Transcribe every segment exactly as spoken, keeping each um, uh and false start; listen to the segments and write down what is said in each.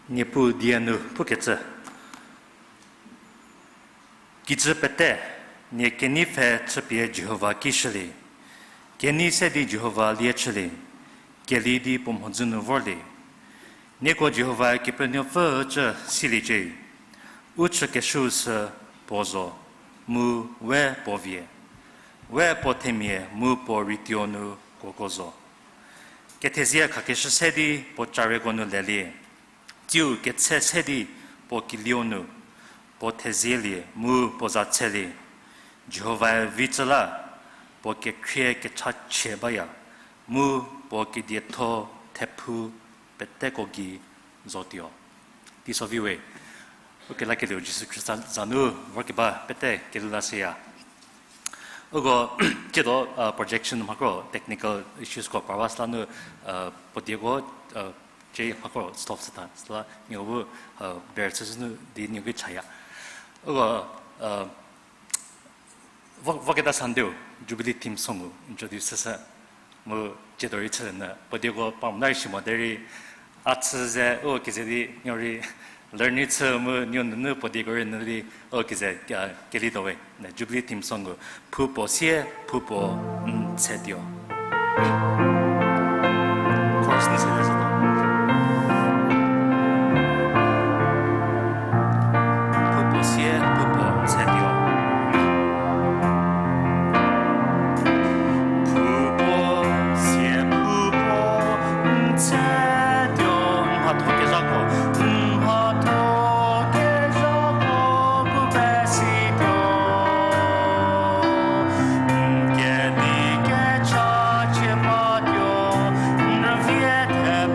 Niepuu die nu pukecü. Kijü pete, nie kenei pfhe chüpie Jihova ki shülie. Kenei se di Jihova lie chülie, keli di puo mhodzü nu vorlie. Nieko Jihova Kepenuopfü cü siliecie, u chükeshüu sü puo zo, mu we puo vie, we puo themia mu puo rituo nu kuoko zo. Kethezie khakeshü se di puo careko nu lelie, tsiu ketse se di puo kiliu nu, puo thezielie mu puo za tselie. Jihovae vi cü la, puo kekhrie kechachie baya, mu puo kedietho thephu peteko gei zotuo. Teiso vi we, ukelakelieu Jisu Khrista za nu vorkeba pete kelhou la shüya. Uko, tsiedo, uh, projection mhakro technical issues ko parwa süla nu, uh, puo dieko, uh, cie mhakro stop shüta süla nieko bu, uh, ber chüshü nu di nieko ki chaya. Uko, uh, vo-, voketa Sunday-u Jubilee theme song-u introduce shüshü. Mu tsiedo rei chülie nyü, puo dieko pa mo na rei shi mo derei, a chü ze u keze di nieko rei learn rei chü mu nieko nunu puo dieko rei nyü di u keze, uh, kelituo we, Jubilee theme song-u, Phu puo sie, phu puo n tsetuo. Chorus nu se le zotuo. Phu puo sie, phu puo n tsetuo. Phu puo sie, phu puo n tsetuo. N mhatho kezhako, n mhatho kezhako pu pesituo. N kedi kechachie batuo, n rüvie the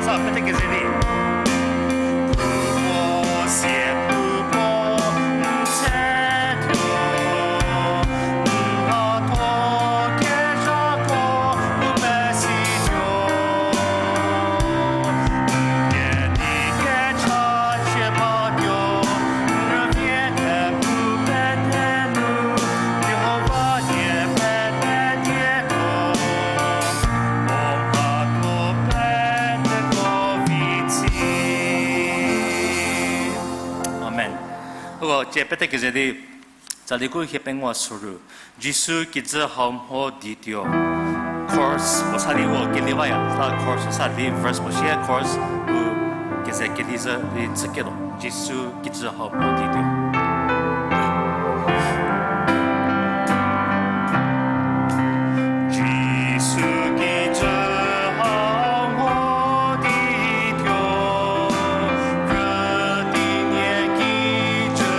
Sa pete keze di. Puo sie puo n se tuo, n ha tuo kezhako u pesi tuo. N kedi kecha chie ba tuo, n rüvie te pu pete nu, Jihova die pete die tuo. Amen. Uko cie pete keze di, tsali khu hie pengou soru. Jisu kijü hau mho di tuo. Chorus puo sa di uko keli baya, sa chorus sa di verse puo sie chorus u keze keli zhü di chüketuo. Jisu kijü hau mho di tuo. Jisu kijü hau mho di tuo, krütinie kijü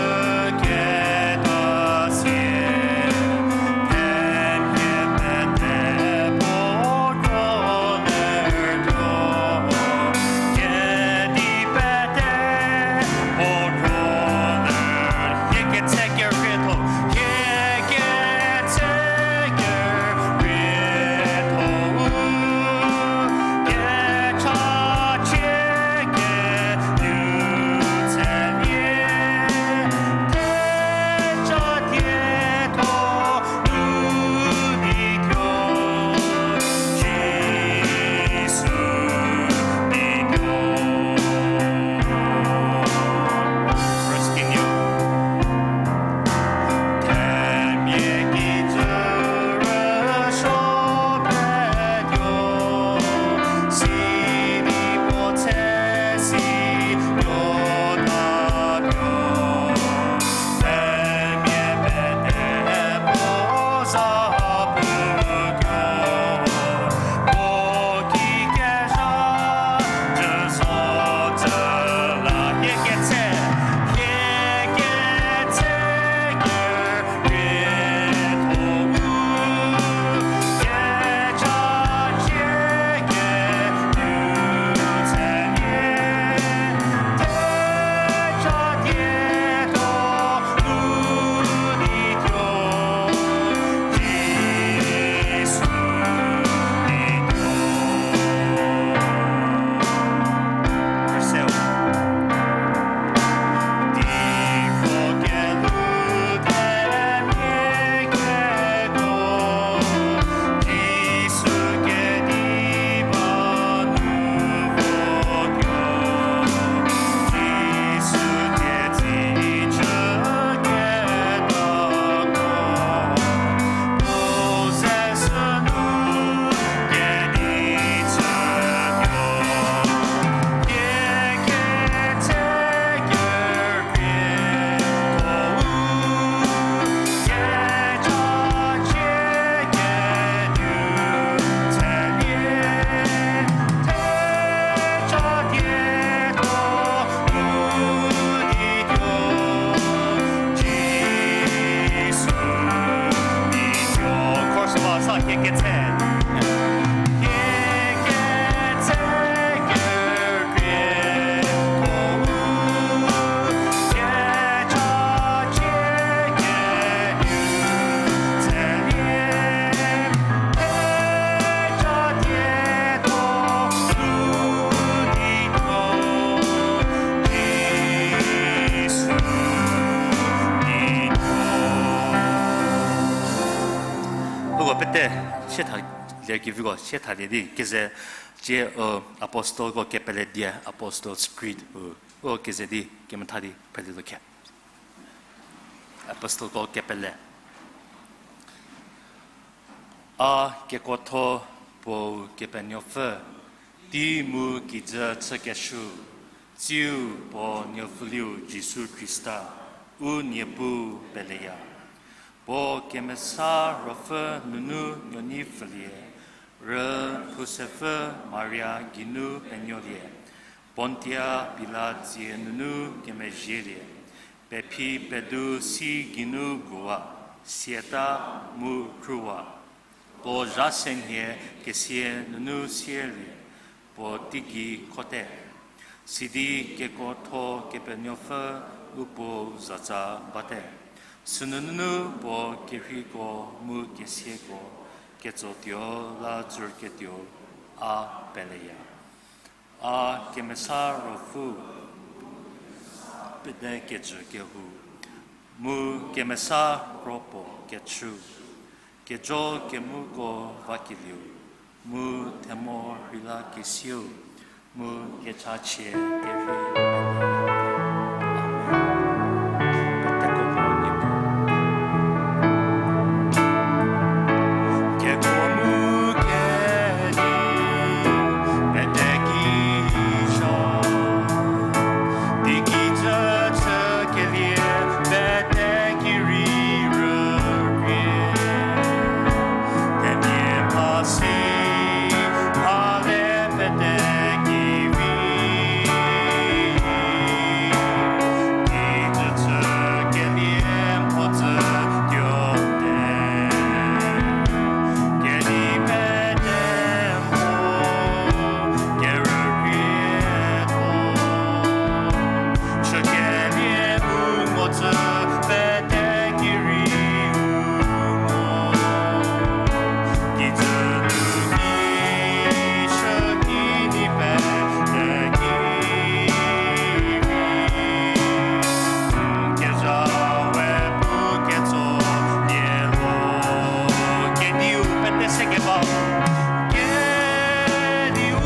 keta sie, themia pete puo kro ler tuo, kedi pete puo kro ler, hie ketse kerütho, hie ketse kerütho u, kechachie kenu tselie, thecha tietho u di tuo, Jisu di tuo. Verse kinu. Themia kijü rüsuo pie tuo, sidi puo tse si tuo ta tuo. Themia pete puo za pu tuo, puo ki kezha jü zo tsü la, hie ketse, hie ketse ker Uko pete sie tha ler keviko sie thalie di keze, cie, u, Apostleko kepele die, Apostles' Creed, u, uko keze di kemetha di phrelietuo khe. Apostleko kepele. A kekuotho Puou Kepenuopfü, tei mu kijü chükeshü, tsiu puo nuopfüliu Jisu Khrista, u Niepuu peleya. Puo kemesa ruopfü nunu nuoneipfülie, rüphousepfü Maria geinu penuolie, Pontia Pilat dzie nunu kemezhielie, pephi pedu si geinu guwa, siata mu khrüwa. Puo zha se nhie kesia nunu sielie, Puo teigei khote, sidi kekuotho Kepenuopfü u puo zatsa bate. Sünunu puo kerheiko mu kesiako ketsotuo la tsürketuo a peleya. A kemesa ruopfü pete kejü kehou, mu kemesa kro puo kechü, kejo kemuko vakelieu, mu themo rheila kesieu, mu kechachie kerhei. Amen. Peteko puo Niepuu. Kekuo mu kedi, pete ki sho, di ki tsütsü kelie, pete ki rei rükrie. Themia mhasi, mhale pete ki vi. Kijüchü kelie mhodzü tuote. Kedi pete mho, kerükrietho. Chükelie u mhodzü pete ki rei u mo. Kijü nu ki shü ki ni pete ki vi. Kezha we pu ketso lie ro. Kediu pete se keba. Kediu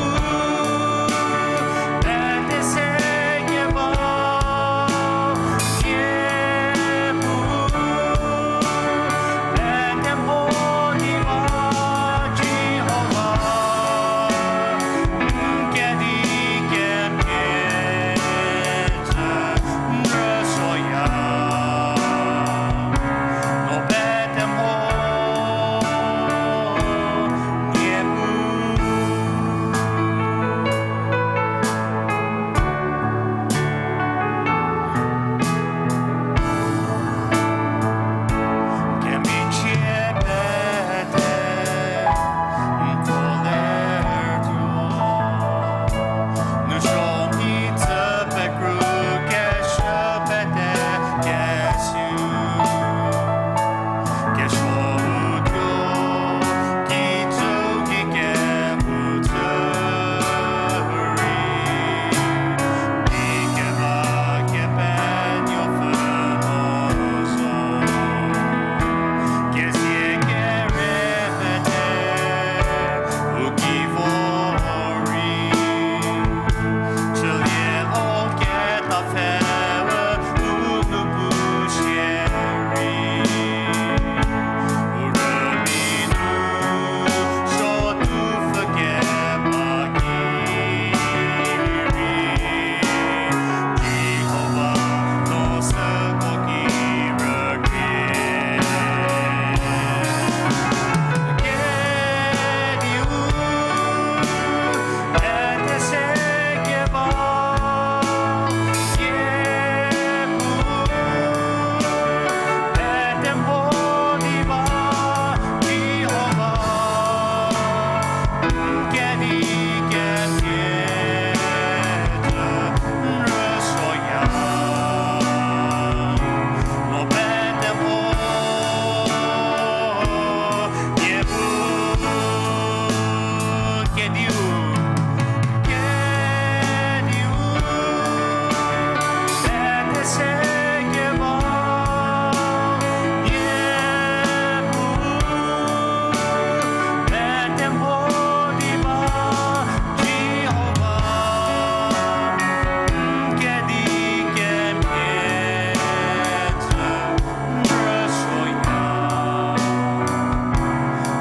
pete se keba. Niepuu pete mho di ba Jihova. N kedi kemhie tsü n rüsuoya, no pete mho Niepuu. Kemichie pete n ko lertuo, nusuo mhitsü pekru keshü pete kesiu. Kesuo u tuo, kijü ki kehou tsü rei, di keba Kepenuopfü no zo. Kezie kere pete u ki vo rei, chülie o ketapfhe u nu pu shierei, u rüli nu suo tupfü keba ki rei, Jihova no süko ki rükrie. Kediu pete se keba, Niepuu pete mho di ba Jihova. N kedi kemhie tsü n rüsuoya, no pete mho Niepuu. Kediu, kediu pete se keba, Niepuu pete mho di ba Jihova. N kedi kemhie tsü n rüsuoya,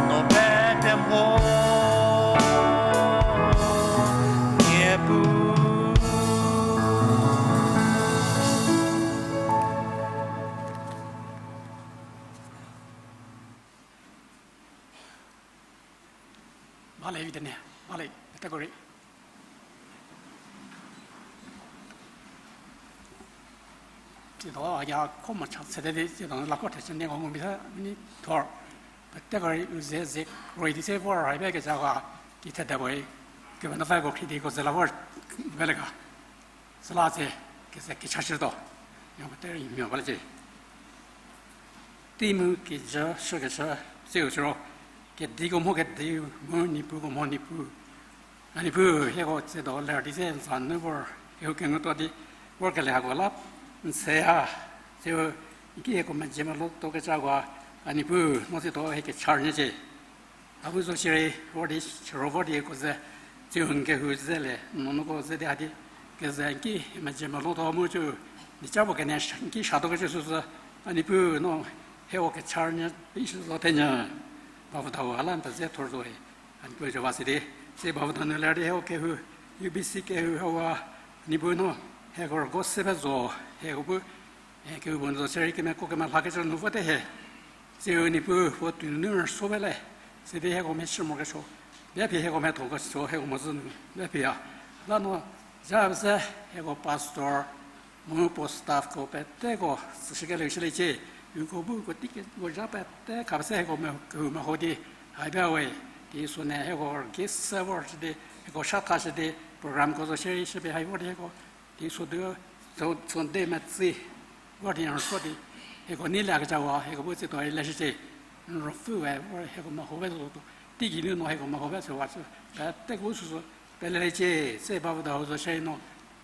no pete mho Niepuu. Bale vite ne, bale, peteko rei. Tsiedo a ya kho mo cha sede di, tsiedo la kho thechü nie ko ngu bi sa, mini thor. Peteko rei u ze ze rei di se vor rei be kezha ga, ki thedeko rei. Kepethapfü ko khriedi ko ze la vor bele ga. Süla tse, keze kechashütuo. Mia pete rei mia bale tse. Tei mu kijü shükeshü, siu siro, kediko mho kedi mu, niepuko mho niepu. A Niepuu, hieko tsiedo ler di se za nu vor, kehou kengutuo di, vorkelie hako la, n se ha, siu, n ki hieko mezhie melou tuo kecüko, a Niepuu, no tsiedo hie kechar nyücie. A bu zo shierei, vor di, chüro vor di hieko ze, siu n kehou ze le, n nuonuoko ze di ha di, keze n ki mezhie melou tuo mu cü, n ca puo kenie n ki shatuo kecü süsü, a Niepuu no, hieko kechar nyü, ishü zo thenyü, bavüdau ha la n peze thor zo he. A Niepuu Jihova sidi, si bavüdau nu ler di hieko kehou, U B C kehou hawa, a Niepuu no, hieko rügo se pie zo, hieko bu, kehou bu n zo shierei kemiako kemelhakecü nu vote he. Siu Niepuu puo tuo nunu rüso pele, sidi hieko mechü morokesuo, bia phi hieko metho kesuo hieko mhodzü nu, bia phi ya. La no, ja pese hieko pastor, mu puo staffko peteko, süshükelieu shüliecie, uko bu uko teiko zha pete khapie se hieko me, kehou meho di, hai ba we, di süu ne hieko rügei se vorshü di, hieko shathashü di, programko zo shierei shüpie hai vor di hieko, di süu di, Sunday metsü, vor di n rüso di, hieko nei lakecüwa, hieko bu tsiedo rei leshücie, n ruopfü we vor hieko meho pie zotuo, teigei nu no hieko meho pie süwa cü, peteko süsü, peleliecie, se bavüdau zo shierei no,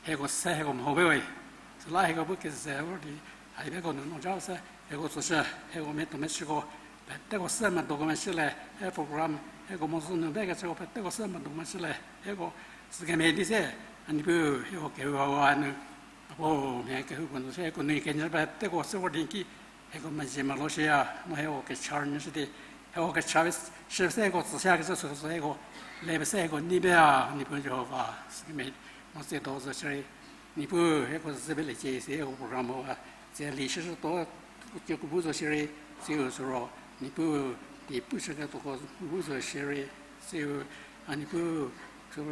hieko se hieko meho pie we. Süla hieko bu keze vor di, hai beko nu no ja se, hieko tsüshü, hieko mia tuo mechüko, peteko se medo kemeshülie, he program, hieko mhodzü nu bekecüko peteko se medo kemeshülie, hieko sükemhie di se, a Niepuu, hieko kehou hawa nu, a puo mia kehouko nu se, hieko nu kenyü peteko se vor di ki, hieko mezhie melou shüya, no hieko kechar nyüshü di, hieko kechar shü se hieko tsüshüyakecü süsü hieko, le pese hieko nei pie a, Niepuu Jihova, sükemhie, no tsiedo zo shierei, Niepuu, hieko ze pie liecie, si hieko program hawa, tse li shüshütuo, keko bu zo shierei, siu siro, Niepuu, di pushüketuoko bu zo shierei, siu, a Niepuu, sü,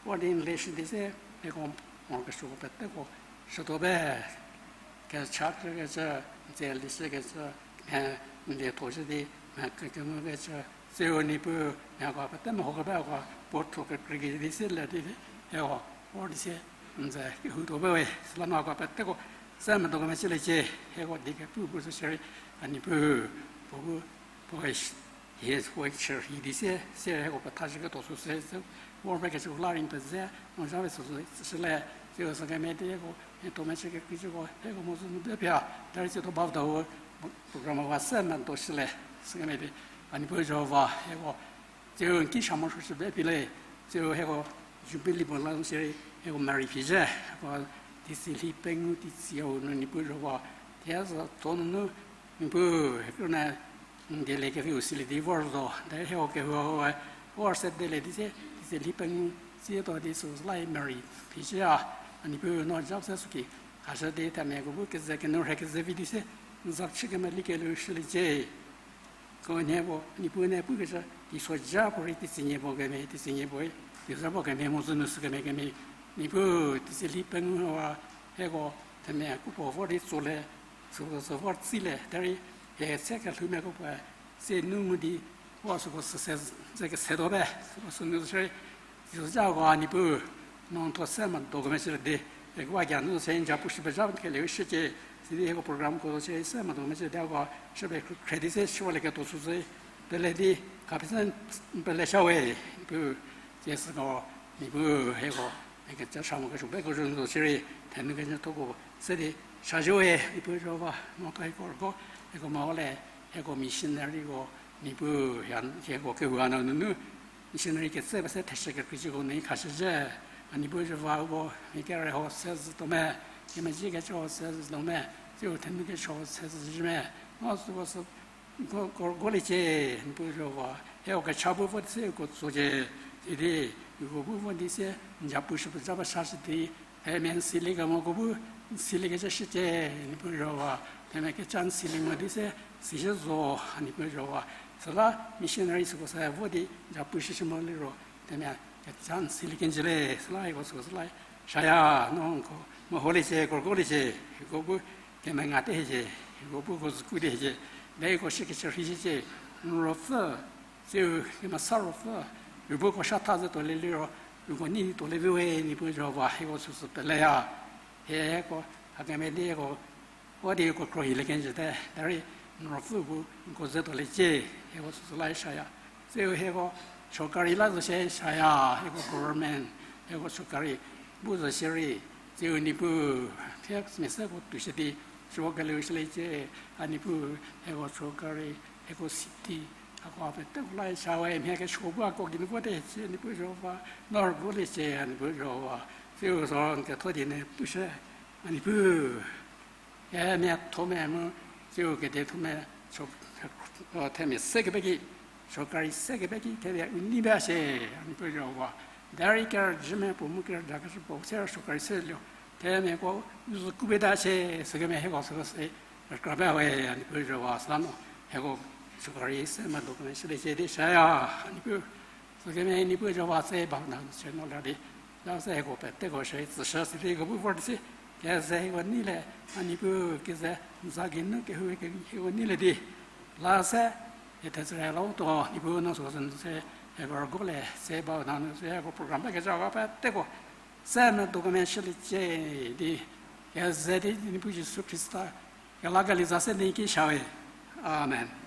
vor di n leshü di se, hieko, morokesuoko peteko, shütuo pie, kecha kekecü, n tse lishükecü, mha n liethoshü di, mha kekengukecü, siu Niepuu, mhako pete meho kebako, puo thuo kekrei di se le di, hieko, vor di se, n ze kehoutuo pie we, süla mhako peteko, se medo kemeshüliecie, hieko di kepu bu zo shierei, a Niepuu, puo bu, puo hie, hie puo chü rhi di se, se hieko pethashüketuo süsü se, vor pekecüko la rei n peze, no ja pie süsü, süsü le, siu sükemhie di hieko, hie tuo mechü kekreicüko, hieko mhodzü nu bia pie a, derei tsiedo bavüdau, program hawa se medo shülie, sükemhie di, a Niepuu Jihova, hieko, siu n ki sha morosuo shü bia phi le, siu hieko, Jubilee puo la shierei, hieko merei phi zhie, hieko, teisozha pengou teisozha nu Niepuu Jihova, thie zo tuo nunu, Niepuu, hieko ne, n dieliekeviu silie di vor zo, derei hieko kehou hawe, vor se diele di se, teisozha pengou, tsiedo di süsü la merei phi zhie a, a Niepuu no ja se süki, hashü di themiako bu keze kenu rhe keze vi di se, n za chü kemelikelieu shüliecie. Ko nie puo, Niepuu ne pukecü, teisozha puorei teisozha puo kemhie, teisozha puorei, teisozha puo kemhie mhodzü nu sükemhie kemhie, Niepuu teisozha pengou hawa, hieko, themia kuo puo vor di tsolie, süko sü vor tsilie, derei, hie se kelhoumiako puoe, se nu ngu di, vor süko sü se, ze kesetuo pie, süko sünu shierei, teisozhako a Niepuu, no n thuo se medo kemeshülie di, hieko a gia nu se n ja pushü pezha kelieu shücie, sidi hieko programko se se medo kemeshülie di ako, shüpie khre di se shüwalieketuo süsü, pele di, khapie se n pele shawe, Niepuu, tsie süko, Niepuu, hieko, hieko kecü sha mo kesuo beko zo shierei, thenu kenyüthoko, se di, shazhüwe, Niepuu Jihova, no ka hieko rüko, hieko meholie, hieko missionaryko, Niepuu, hie, hieko kehou hanu nunu, missionary ketse pese theshü kekreicüko nu khashü zhie, a Niepuu Jihova uko, mia kere ho se zhütuo me, kemezhie kecü ho se zhütuo me, tsiu thenu kechü ho se zhü zhie me, no süko sü, ko, ko, koliecie, Niepuu Jihova, hieko kecha bu vo di se uko tsocie, sidi, uko bu vo di se, n ja pushü pezha ba shashü di, themia n siliekemoko bu, n siliekecü shücie, Niepuu Jihova, themia kecha n silie mo di se, sishü zo, a Niepuu Jihova, süla missionary süko se vo di, n ja pushüshü mo liro, themia kecha n silie kenjü le, süla hieko süko süla, shaya, no ko, meholiecie, ko koliecie, hieko bu, kemengate hiecie, hieko bu ko züku di hiecie, de hieko shükecü rhishücie, n ruopfü, siu kemesa ruopfü, u bu ko shatha zetuo le liro, Uko nei tuo le vi we, Niepuu Jihova, hieko süsü peleya. Hieko hakemhie di hieko, vo di hieko khruohi le kenjüte, derei n ruopfü bu nko ze tuoliecie, hieko süsü la shaya. Siu hieko sorkari la zo shie shaya, hieko government, hieko sorkari bu zo shierei, siu Niepuu, thie mia se ko tuoshü di, süko kelieu shüliecie, a Niepuu, hieko sorkari, hieko city, hako peteko la sha we, mhie kesuo bu hako geinu vote cie, Niepuu Jihova, no rüguoliecie, a Niepuu Jihova, siu zo n ketho di ne pushü, a Niepuu. Kemiatho me mu, siu kedietho me, themia se kepeki, sorkari se kepeki, themia u nei ba shie, a Niepuu Jihova. Derei kerüjü me puo mu kerüjakeshü puo se sorkari se lio, themiako u zü kube ta shie, sükemhie hieko süko se rükra ba we, a Niepuu Jihova, süla no, hieko sorkari se medo kemhie shüliecie di shaya, a Niepuu. Sükemhie Niepuu Jihova se ba na se no la di. La se hieko peteko shie, tsüshü sidi hieko bu vor di si. Keze hieko neilie, a Niepuu keze n za geinu kehou ke hieko neilie di. La se, hie thetsürie la u tuo, Niepuu no süko se n se, hieko rüguolie, se ba nanu se hieko program ba kezha ba peteko. Se medo kemhie shüliecie di. Keze di Niepuu Jisu Khrista, kelakelie za se di ki sha we. Amen.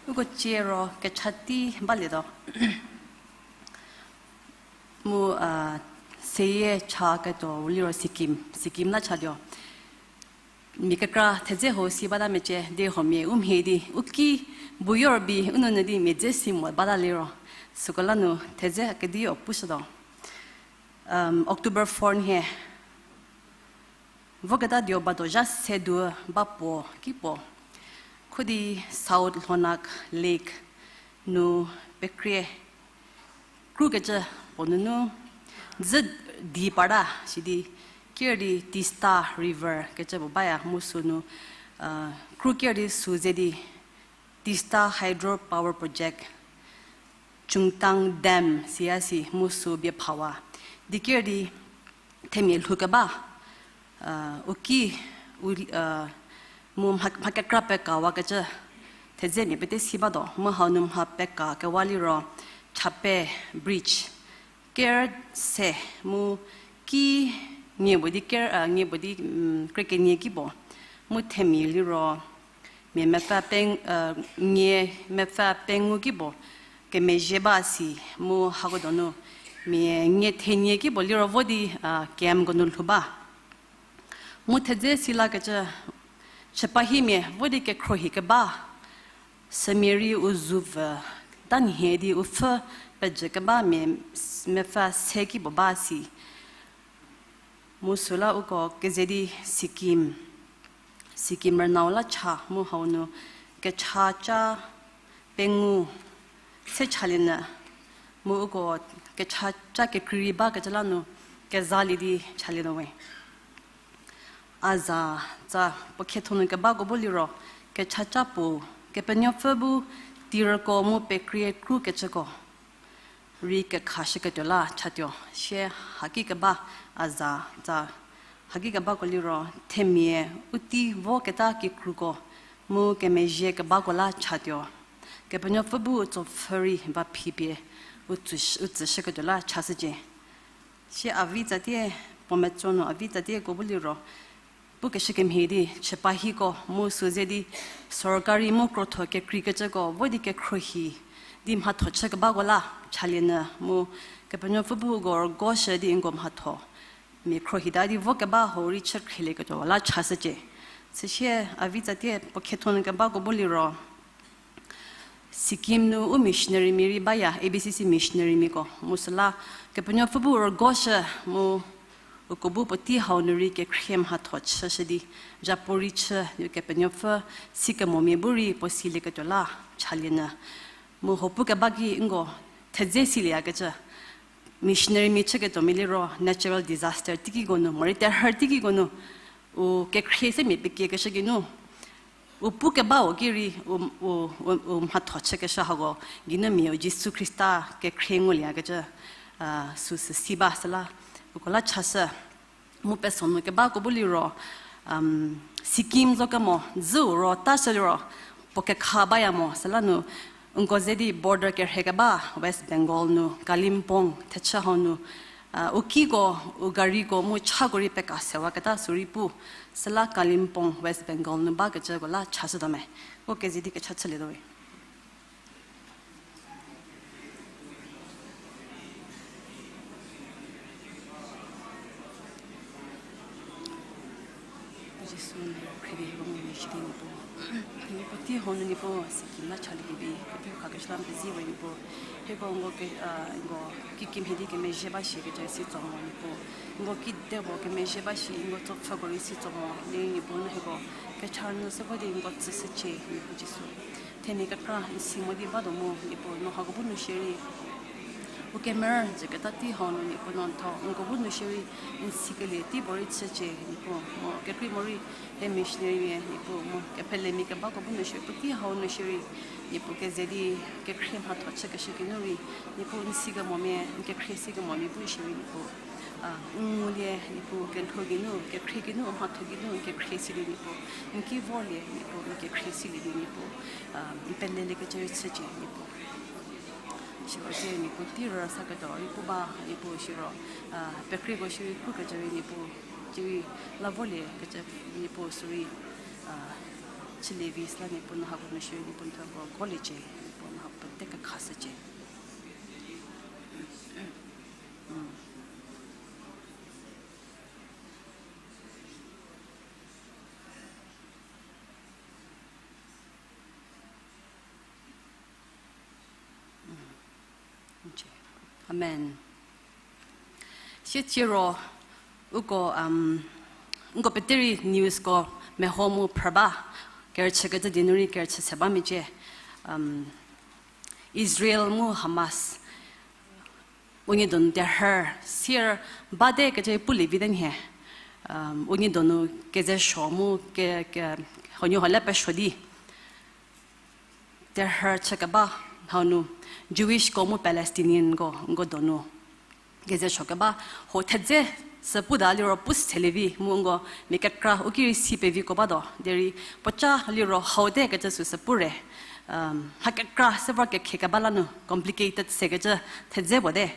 Uko cie ro kecha tei balietuo. Mu, a, seyie cha ketuo u liro Sikkim, Sikkim la chatuo. Mia kekra thedze ho si bata mecie di huomia u mhie di, u ki bu yo rübei u nounyü di mia dze si mo bata liro. Süko la nu thedze kediu pushütuo. Um, October four nhie voketa dio batuo zha se du ba puo ki puo. Khudi South Lhonak Lake nu pekrie krukecü puo nunu dzü di parta sidi ker di Teesta River kecü puo baya mu sünu, a, kru ker di sü ze di Teesta Hydro Power Project, Chungtang Dam siya si mu sü bie phawa. Di ker di themia lhoukeba, a, u ki, u, a, mu mha, mha kekra pekawakecü, thedzemia pete si batuo, mu hau nu mha peka kewa liro, Chape Bridge, ker se, mu ki nie puo di ker, a, nie puo di, mm, krie kenie ki puo, mu themia liro, mia mepfü peng, a, nie mepfü pengou ki puo, kemezhie ba si, mu hako donu, mia nie thenie ki puo liro vo di, a, camp ko nu lhou ba. Mu thedze si lakecü, chüpahimia vo di kekhruohi keba, sümia rei u zu vü, tanhie di u pfhü pejü keba mia mepfü se ki puo ba si. Mu süla uko keze di Sikkim, Sikkim rünau la cha mu hau nu kechaca pengou se chalie nyü, mu uko kechaca kekrei rei bakecü la nu kezalie di chalie nyü we. A za, tsa, puo khiethonu kebako bu liro, kechaca puo, Kepenuopfü bu tirüko mu pekrie krukecüko rei kekhashüketuo la chatuo, sie haki keba a za, tsa, haki kebako liro, themia u tei voketa kikruko mu kemezhie kebako la chatuo. Kepenuopfü bu u tsopfhü rei va phipie u tsüshü, u tsüshüketuo la chashücie. Sie a vi tsatie, puo metso nu a vi tsatieko bu liro, pukeshü kemhie di, chüpahiko mu sü ze di, sorkari mu krotho kekreikecüko vo di kekhruohi di mhatho chü kebako la chalie nyü mu, Kepenuopfü bu uko rügoshü di nko mhatho mia khruohita di vo keba hau rei chü khrielieketuo la chashücie. Süsie a vi tsatie puo khiethonu kebako bu liro, Sikkim nu u missionary mia rei baya, A B C C missionary miako. Mu süla, Kepenuopfü bu rügoshü mu, uko bu puotei hau nu rei kekhrie mhatho chüshü di, zhapu rei chü, Kepenuopfü sikemomia bu rei puo silieketuo la chalie nyü. Mu huo pu keba ki nko thedze silieyakecü, missionary mia chüketuomia liro natural disaster teikiko nu, morei terhü teikiko nu, u kekhrie se mia pekiekeshü geinu, u pu kebau ki rei, u, u, u, u mhatho chükeshü hako geinu mia u Jisu Khrista kekhrie ngulieyakecü, a, süsü si ba süla, uko la chashü. Mu pesonu kebako bu liro, um, Sikkim zo kemo, dzüu ro tashü liro, puo kekha baya mo, süla nu, nko ze di border kerhei keba, West Bengal nu, Kalimpong, thechü hau nu, a, u kiko, u gariko, mu chako rei peka sewaketa sü rei pu, süla Kalimpong, West Bengal nu bakecüko la chashütuo me, uko keze di kecha chülietuo we. Jisu nu khriedi hieko ngumezhie di Niepuu. Niepuu tei hau nu Niepuu Sikkim la chalie kevi, kevi khakeshü la n pezie we Niepuu. Hieko nko ke, a, nko kikemhie di kemezhie ba shi kecü si tso mo Niepuu. Nko kide puo kemezhie ba shi, nko tsopfhüko rei si tso mo, derei Niepuu no hieko kecha nu se vo di nko tsüshücie Niepuu Jisu. Themia kekra n si mo di batuo mu Niepuu no hako bu nu shierei u kemerü jüketa tei hau nu Niepuu no n tho nko bu nu shierei n sikelie tei puorei chücie Niepuu. Mu kekrei morei he missionarymia Niepuu mu kepelemia kebako bu nu shierei puotei hau nu shierei Niepuu keze di kekhrie mhatho chükeshü geinu rei Niepuu n sikemomia, n kekhrie sikemomia bu shierei Niepuu, a, n ngulie Niepuu kelhou geinu, kekhrie geinu, mhatho geinu n kekhrie silie Niepuu, n ki vorlie Niepuu, n kekhrie silie di Niepuu, a, n peleliekecü rei chücie Niepuu. Siro tsie Niepuu tei rüsa ketuo rei pu ba Niepuu siro, a, pekrieko shierei krukecü rei Niepuu, cierei la vorliekecü Niepuu sürei, a, Chülie vi süla Niepuu no hako nu shierei Niepuu n thuo ko koliecie, Niepuu no hako pete kekhashücie. Amen. Sietsiro, uko, um, nko pete rei newsko meho mu phrü ba, kerüchükecü di nu rei kerüchü se ba mecie, um, Israel mu Hamas unie donu terhü sier bate kecü pulie vi te nhie, um, unie donu keze suo mu ke, ke, huoniehuo le pesuo di terhü chükeba hau nu Jewishko mu Palestinianko, nko donu keze suo keba, ho thedze sü puta liro pu selie vi mu nko mia kekra u ki rei si peviko batuo derei puoca liro hau te kecü süsü pu re, um, mha kekra se vor kekhe keba la nu complicated sekecü thedze puo te.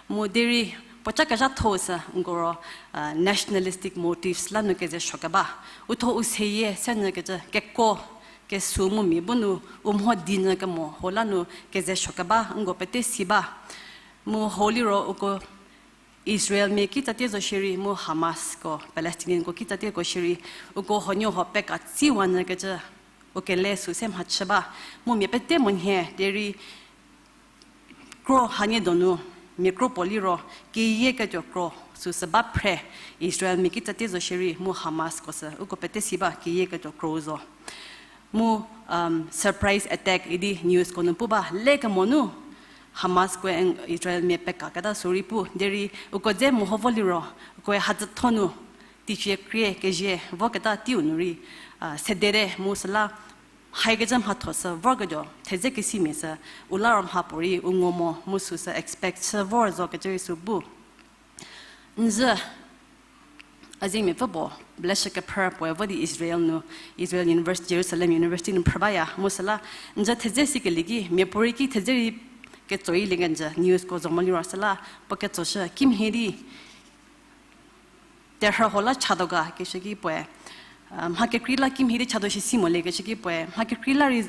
Mu derei puoca kezhatho sü nko ro, uh, nationalistic motives la nu keze suo keba, u tho u seyie se nyü kecü keko kesu mu mia bu nu u mho di nyü kemo ho la nu keze suo keba nko pete si ba. Mu ho liro uko Israelmia kitsatie zo shierei mu Hamasko, Palestinianko kitsatieko shierei, uko huoniehuo pekatsiwa nyü kecü u kele sü se mhachü ba. Mu mia pete monhie derei kro hanie donu, mia kro puo liro, keyieketuo kro süsü ba phre, Israelmia kitsatie zo shierei mu Hamasko sü uko pete si ba keyieketuo kro zo. Mu, um, surprise attack idi newsko nu pu ba, lekemo nu Hamaskoe Israelmia pekaketa sü rei pu derei uko dze meho vo liro, ukoe hadzütho nu teicie krie kezhie voketa teiu nu rei, uh, sedete mu süla haikecü mhatho sü vorketuo thedze kesimia sü u la ro mhapuorei u ngo mo mu süsü expect chü vor zo kecü rei sü bu. Nzü, a zie miapfü puo, leshü kephrü puoe vo di Israel nu, Israel University, Jerusalem University nu phrü baya mu süla, nzü thedze sikelie ki miapuorei ki thedze rei ketso rei lie kenjü newsko zo mo liro süla, puo ketsoshü kimhie di terhü huo la chatuo ga keshü ki puoe, uh, mha kekrei la kimhie di chatuo shi si molie keshü ki puoe mha kekrei la rei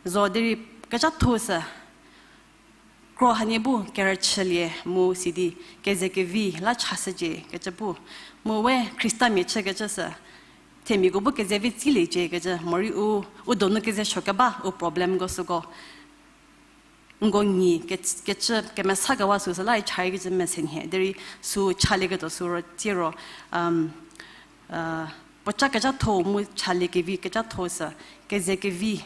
zo derei kezhatho sü kro hanie bu kerüchülie mu sidi keze kevi la chashücie kecü pu. Mu we Khristamia chükecü sü themiako bu keze vi tsiliecie kecü morei u, u donu keze suo keba u problemko süko nko nyi ke, kecü kemesa kewa süsü la rei cha rei kecü mese nhie derei sü chalieketuo sü ro tiero, um, uh, puoca kezhatho mu chalie kevi kezhatho sü keze kevi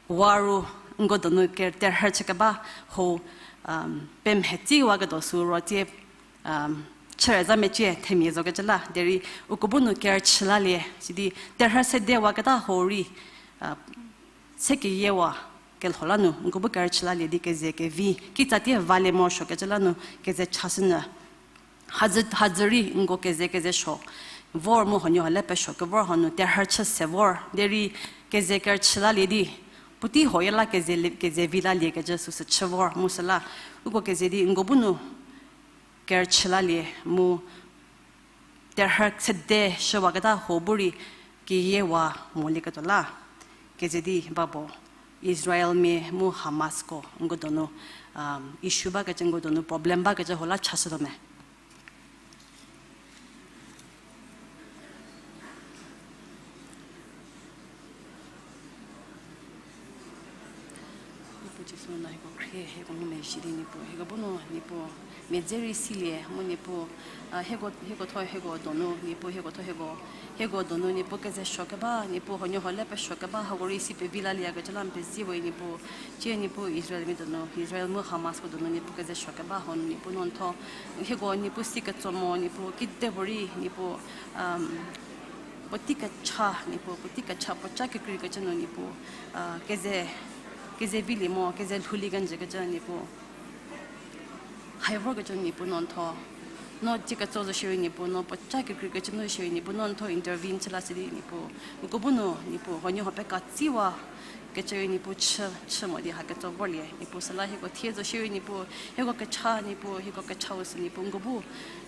wa ru nko donu ke terhü chükeba ho, um, pemhe tsiwaketuo sü ro tie, um, chüreza mecie themia zo kecü la derei uko bu nu kerüchü lalie sidi terhü sedewaketa ho rei, uh, se keyiewa kelho la nu nko bu kerüchü lalie di keze kevi kitsatie valie morosuo kecü la nu keze chashünyü. Hadzü, hadzü rei nko keze keze suo vor mu huoniehuo le pesuo kevor hanu terhü chü se vor derei keze kerüchü lalie di puotei huoye la keze, keze vi lalie kecü süsü chü vor mu süla uko keze di nko bu nu kerüchü lalie mu terhü sede shüwaketa ho bu rei keyiewa molieketuo la keze di babo Israelmia mu Hamasko nko donu, um, issue bakecü nko donu problem bakecü ho la chashütuo me. Niepuu Jisu no hieko khrie, hieko ngumezhie di Niepuu, hieko bu nu Niepuu, mia dze rei silie mu Niepuu, a, hieko, hieko thuo hieko donu Niepuu, hieko thuo hieko, hieko donu Niepuu keze suo keba, Niepuu huoniehuo le pesuo keba hako rei si pevi lalieyakecü la n pezie we Niepuu. Tie Niepuu Israelmia donu, Israel mu Hamasko donu Niepuu keze suo keba hanu Niepuu no n thuo, hieko Niepuu si ketso mo Niepuu kidepuorei Niepuu, um, puotei kecha Niepuu, puotei kecha puoca kekreikecü nu Niepuu, a, keze, keze vilie mo, keze lhoulie kenjükecü Niepuu hai vorkecü Niepuu no n thuo. No tie ketso zo shierei Niepuu, no puoca kekreikecü nu shierei Niepuu no n thuo intervene chü la sidi Niepuu, uko bu nu Niepuu huoniehuo pekatsiwa kecü rei Niepuu chü, chü mo di ha ketso vorlie Niepuu süla hieko thie zo shierei Niepuu, hieko kecha Niepuu, hieko kechau sü Niepuu nko bu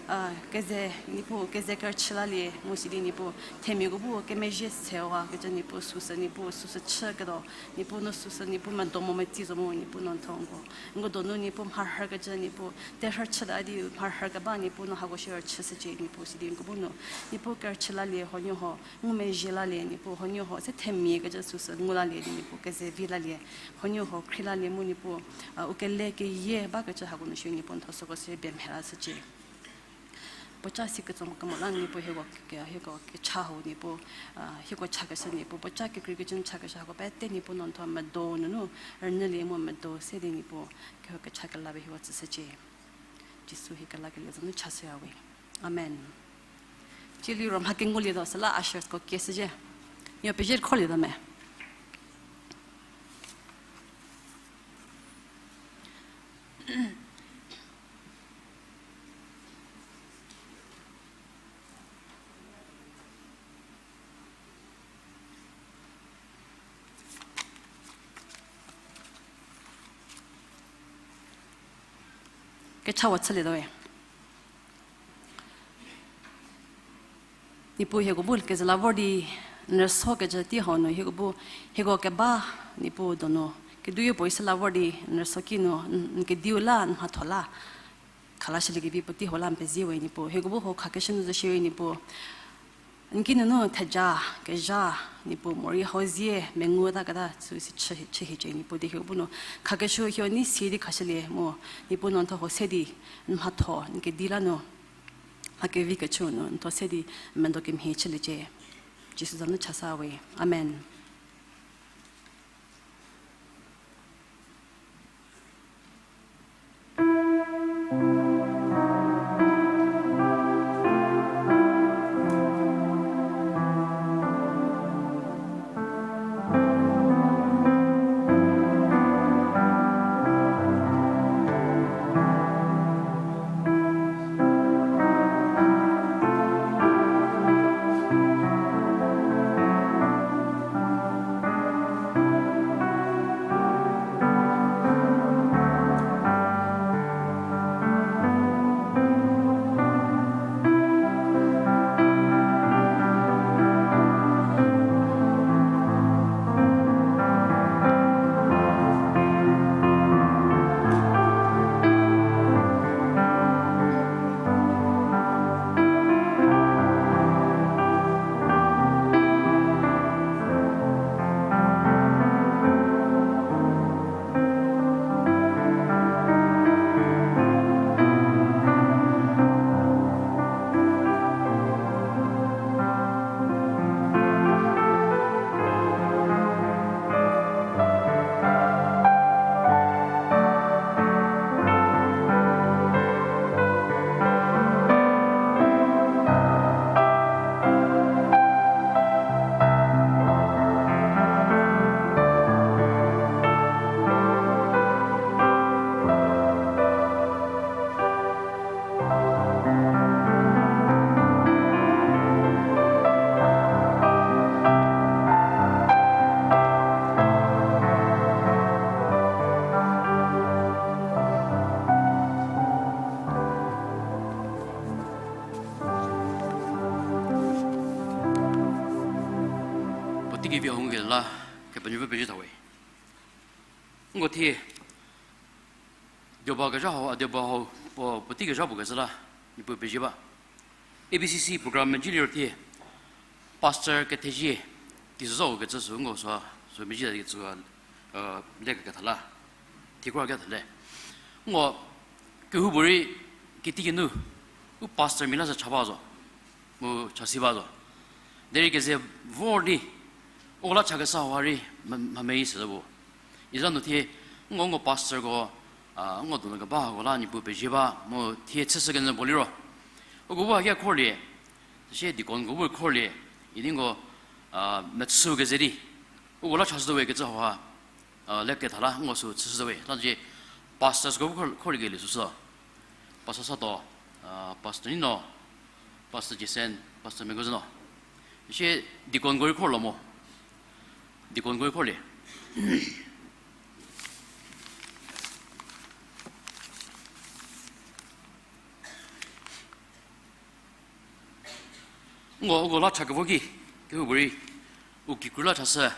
A, keze, Niepuu, keze kerüchü lalie mu sidi Niepuu, themiako bu kemezhie sewa kecü Niepuu, süsü Niepuu, süsü chüketuo, Niepuu no süsü Niepuu medo mo metsi zo mu Niepuu no ntho nko. Nko donu Niepuu mharhü kecü Niepuu, terhü chüta di mharhü keba Niepuu no hako shierü chüshücie Niepuu sidi nko bu nu. Niepuu kerüchü lalie huoniehuo, ngumezhie lalie Niepuu huoniehuo, se themia kecü süsü ngu lalie di Niepuu keze vi lalie, huoniehuo khrie lalie mu Niepuu, a, u kele keyie ba kecü hako nu shie Niepuu ntho süko se bie mhie lashücie. Puoca si ketso kemo la Niepuu hieko ke, hieko kecha hau Niepuu, a, hieko chakeshü Niepuu, puoca kekreikecü nu chakeshü hako pete Niepuu no ntho medo nunu, rünyülie mu medo se di Niepuu, kehou kecha kelabe hieko tsüshücie. Jisu hie kelakelie za nu chashüya we. Amen. Chie liro mha kengulietuo süla ushersko kieshücie. Nuo pezie khrolietuo me. Kechawa chülietuo we. Niepuu hieko bu kezü la vor di n rüso kecü tei hau nu hieko bu hieko keba Niepuu donu keduoyo puo isi la vor di n rüso ki nu n, n kediu la n mhatho la khalashüliekevi puotei hau la n pezie we Niepuu. Hieko bu hau khakeshü nu zo shierei Niepuu, n ki nunu theja kezha Niepuu morei hau zie mengu taketa süu si chü, chühiecie Niepuu di hieko bu nu khakeshü hieko nei si di khashülie mu Niepuu no ntho hau se di n mhatho n kedi la nu mha kevi kechü nu ntho se di n medo kemhie chüliecie. Jisu za nu chasa we. Amen. Puotei kevi hau ngukelie la, Kepenuopfü pezie tha we. Nko thie dioba kezha hau, a dioba hau, puo, puotei kezha puo kezhü la, Niepuu pezie ba. A B C C program mezhie liro thie, pastor kethezie, teisozhau kecü sü nko sü, sü mezhie kecü, e, le keketha la, thie kro ketha le. Nko kehoupuorei kiteikinu, u pastor mia la sü cha ba zo, mu chasi ba zo. Derei keze vor di, uko la chakesa hau rei, mha, mha meyie sü zo bu. Iza nu thie, nko, nko pastorko, a, nko donu keba hako la Niepuu pezie ba, mu thie chüshü kenyü puo liro. Uko bu haki khorlie, süsie deaconko bu khorlie, idi nko, a, mechü keze di, uko la chashütuo we kecü hauha, a, le ketha la nko sü chüshütuo we. Lacie pastorsko bu khor-, khorliekelie süsü. Pastor Sato, a, Pastor Nino, Pastor Jason, Pastor Megozüno. Sie deaconko rei khorlo mo. Deaconko rei khorlie. Ngo uko la cha kevo ki, kehoupuorei, u kikru la chashü,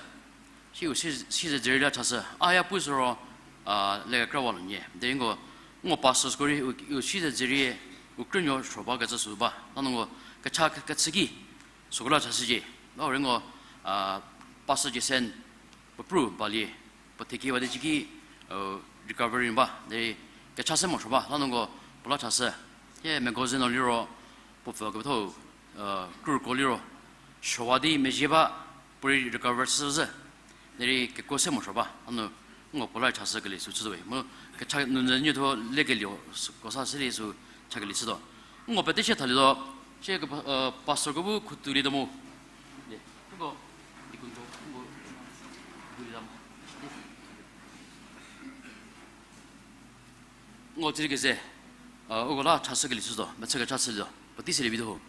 si u si-, siezedzürie la chashü, a ya pu süro, a, le kekra wa lo nyie. Derei ngo, ngo pastors ko rei, u, u siezedzürie, u krünuo suo bakecü sü ba. Lanu ngo, kecha ke-, kechü ki, süko la chashücie. Ba rei ngo, a, Pastor Jason, puo pru balie, puo thekie wa di ciki, u, recovery ba, derei kecha se morosuo ba, lanu ngo puo la chashü. Hie magazine-u liro, puo pfü kepethau, krüko liro, suowa di mezhie ba, puorei recover chü zhü. Derei kekuo se morosuo ba, lanu ngo puo la chashü kelie sü chütuo we. Mu kecha nu nyü thuo lekelie, ko sa se di sü cha kelie chütuo. Ngo pete sie thalietuo, sie ke, pastor ko bu khutuolietuo mu. De, uko, deacon ko, uko, khutuolietuo mu. Ngo tsüri keze, a, uko la chashü kelie chütuo, mechü kecha chülietuo, puotei selie vituo.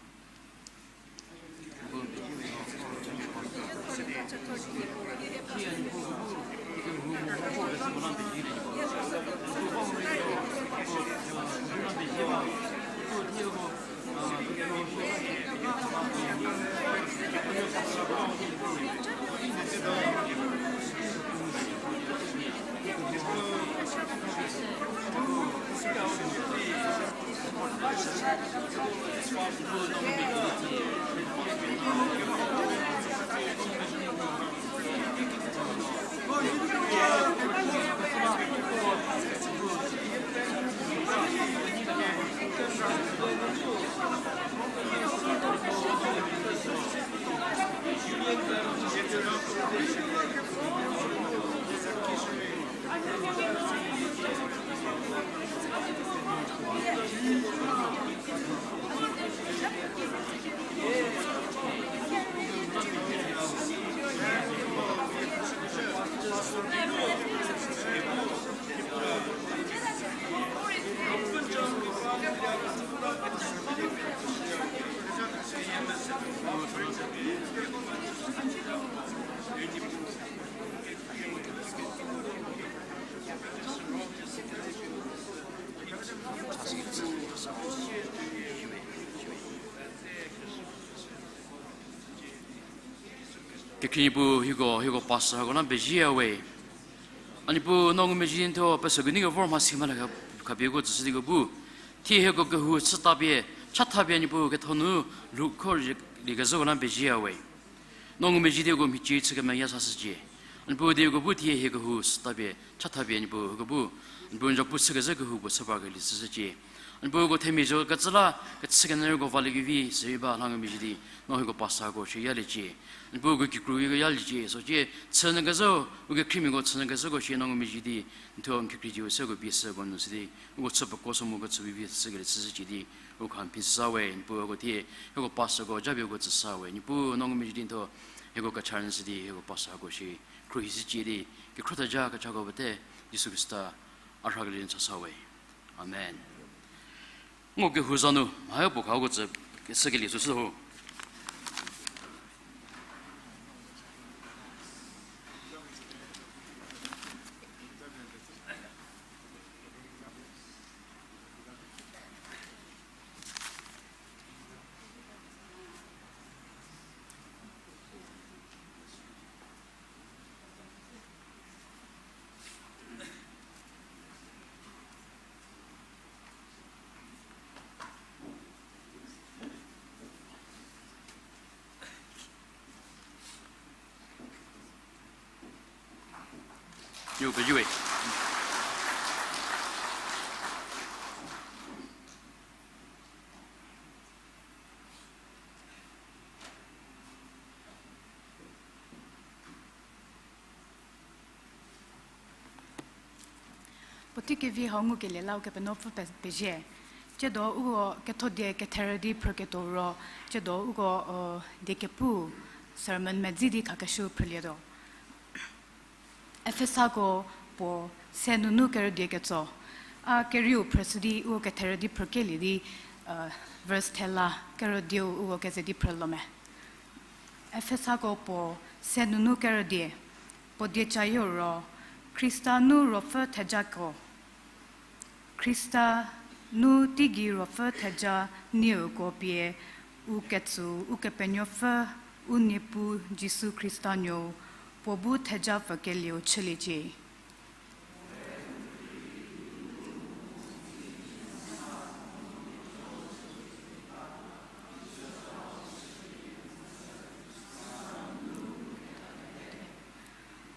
Kekhrie Niepuu, hieko, hieko pastor hako la pezie ya we. A Niepuu, no ngumezhie di n thuo pesü kenie kevor mhasi mhale kha-, khapie uko tsüshü di uko bu, thie hieko kehou chütapie, chathapie Niepuu ketho nu lhoukhor lie-, liekezhüko la pezie ya we. No ngumezhie di uko mhicie chü kemeya sashücie. A Niepuu, di uko bu thie hie kehou chütapie, chathapie Niepuu, uko bu, Niepuu n zapu chükezhü kehou puo chü parkelie chüshücie. A Niepuu, uko themia zo kecü la kechükenyüko valiekevi sirei ba la ngumezhie di, no hieko pastor hako shie yaliecie. A Niepuu, uko kikru hieko yaliecie, socie chünyü kezhü, uko kekhriemiako chünyü kezhüko shie no ngumezhie di, n thuo n kekreidiu se uko pie süko nu sidi, uko chü peko so mu uko chü vivi sükelie chüshücie di, uko kha n phi sa we, Niepuu uko thie, hieko pastorko japie uko tsüsa we, Niepuu no ngumezhie di n thuo, hieko kecha rünyü sidi, hieko pastorko shie, khruohi shücie di, kekhro theja kechako pete, Jisu Khrista, a rhakelie n chasa we. Amen. Ngo kehou za nu, mha puo kha uko tsü, sükelie süsü ho. Yo, pezie we. Puotei kevi hau ngukelie la Ukepenuopfü pe-, pezie. Tsiedo uko kethodie ketherü di phrüketuo ro, tsiedo uko, o, die kepu sermon medzi di khakeshü phrülietuo. Efesako puo se nunu kerüdie ketso. A kerieu phrüshü di uko ketherü di phrükelie di, verse thela kerüdieu uko keze di phrülo me. Efesako puo se nunu kerüdie, puo dieca-u ro, Khrista nu ruopfü thejako. Khrista nu teigei ruopfü theja nieko pie U ketso, Ukepenuopfü, u Niepuu Jisu Khrista nuou, puo bu thejapfükelieu chüliecie.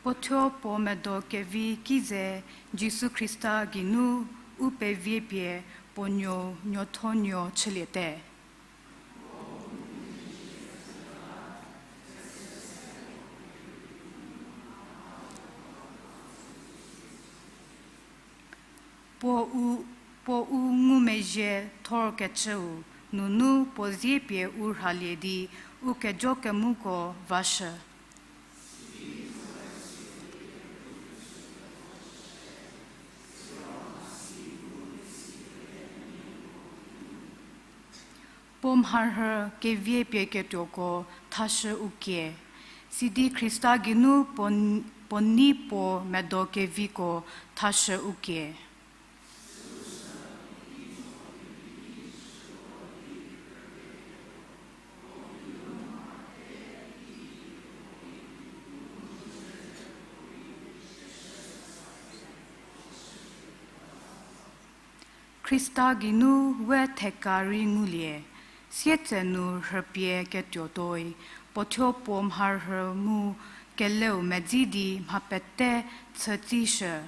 Puo thuo puo medo kevi ki ze Jisu Khrista geinu u pevi pie puo nuou nuothonuo chüliete. Puo u, puo u ngumezhie thor kecüu nunu puo zie pie u rhalie di u kejo kemuko vashü. Puo mharhü kevie pie ketuoko thashü u kie, sidi Khrista geinu puo n-, puo nei puo medo keviko thashü u kie. Khrista geinu we theka rei ngulie, sietsenu rhüpie ketuotuoi, puo thuo puo mharhü mu keleu medzi di mha pete chütsishü.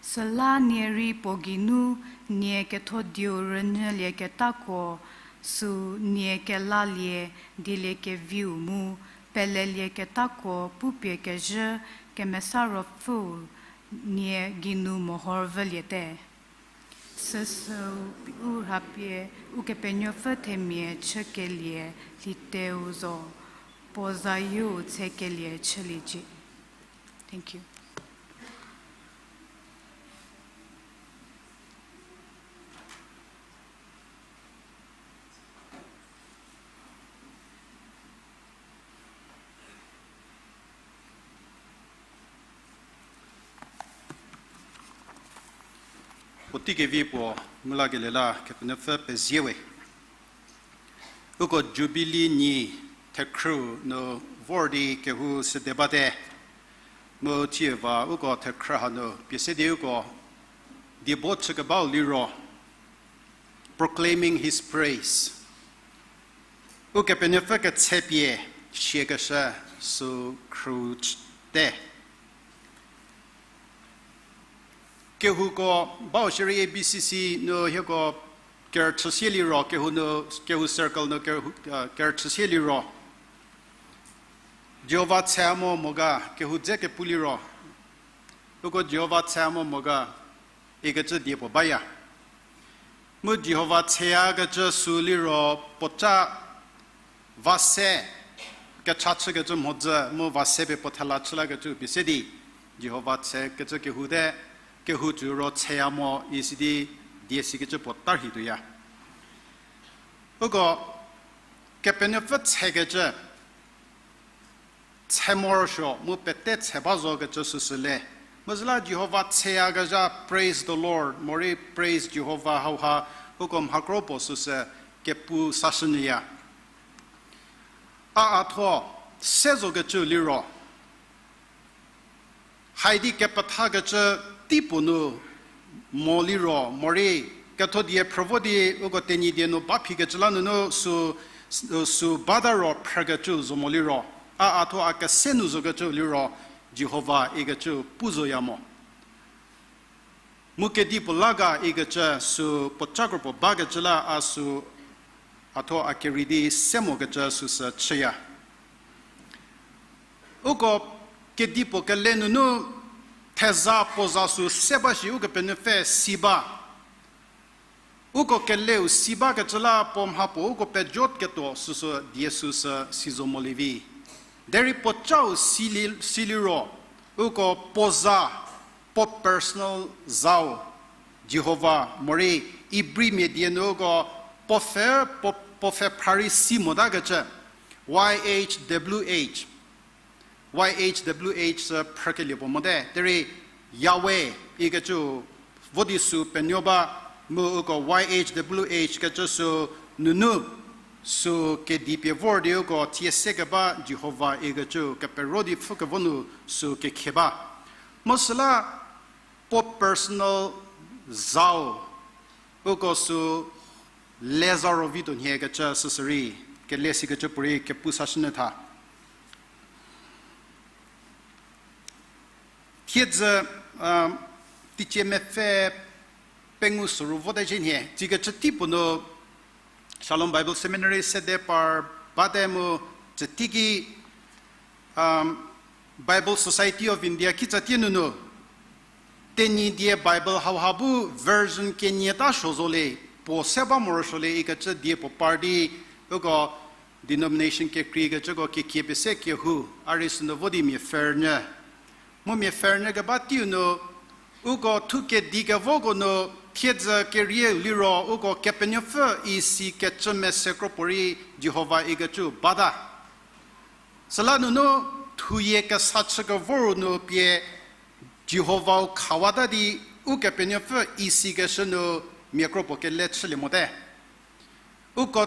Süla nie rei puo geinu nie ketho dieu rünyülieketako, süu nie kelalie dieliekeviu mu pelelieketako pupie kezhü Kemesa Ruopfüu nie geinu mohor vüliete. Süsüu u rhapie Ukepenuopfü themia chükelie lhiteu zo, puo zayieu tsekelie chüliecie. Thank you. Puotei kevi puo ngulakelie la Kepenuopfü pezie we. Uko Jubili nyi thekhrü nu vor di kehou sede bate. Mu thie va uko thekhrü hanu pie se di uko diebo chükebau liro, Proclaiming His Praise. Ukepenuopfü ketsepie siakeshü sü khrüte. Kehouko bau shierei A B C C nu hieko kerüchü sie liro, kehou nu, kehou circle nu kerhou, kerüchü sie liro, Jihova tshe mo mo ga kehou dze kepu liro, uko Jihova tshe mo mo ga ikecü die puo baya. Mu Jihova tsheyakecü sü liro puoca va se kecha chükecü mhodzü mu va se pie puo thela chü lakecü pie se di Jihova tshekecü kehou te, kehou cü ro tsheya mo isi di die sikecü puo tarhi tuoya. Uko Kepenuopfü tshekecü, tshe morosuo mu pete tshe ba zokecü süsü le. Mu süla Jihova tsheyakezha, praise the Lord, morei praise Jihova hauha uko mhakro puo süsü kepu sashünyüya. A, a thuo se zokecü liro, haidi kepethakecü tei puo nu mo liro, morei ketho die phrü vo di uko Tenyidie nu ba phikecü la nunu sü, sü bata ro phrükecü zo mo liro, a, a thuo a kese nu zokecü liro, Jihova ikecü pu zoya mo. Mu kedipuo la ga ikecü sü puoca kro puo bakecü la a sü a thuo a kerei di se mokecü süsü chüya. Uko kedipuo kele nunu theza puo za sü se ba shi Ukepenuopfü si ba. Uko keleu si bakecü la puo mhapuo uko pejotketuo süsü die süsü si zo molie vi. Derei puocau sili, siliro, uko puo za, puo personal zau, Jihova, morei Ibrimia die nu uko puo pfhe, puo, puo pfhe phrarei si motakecü, Y H W H. Y H W H sü phrükelie puo mote, derei Yahweh ikecü vo di sü penuo ba, mu uko Y H W H kecü sü nunu sü kedi pie vor di uko thie se keba Jihova ikecü kepero di pfhükevo nu sü kekhie ba. Mu süla puo personal zau, uko sü leza ro vi tuo nhie kecü süsürei, kele sikecü puorei kepu sashünyü tha. Thiedzü, um, teicie mepfü pengou süru vote zhie nhie, tsikecü tei puo nu Shalom Bible Seminary sede par bate mu, cü teiki, um, Bible Society of India kitsatie nunu, Tenyidie Bible hauha bu version kenie ta suo zo le, puo se ba morosuo le ikecü die puo par di, uko denomination kekreikecüko kekie pie se kehou, a rei sünu vo di mia pfhünyü. Mu mia pfhünyü keba teiu nu, uko thu kedi kevoko nu, thiedzü kerie liro, uko Kepenuopfü isi kecü mese kro puorei Jihova ikecü bata. Süla nunu thuyie kesa chü kevoru nu pie Jihovau khawata di Ukepenuopfü isikeshü nu mia kro puo kele chülie mote. Uko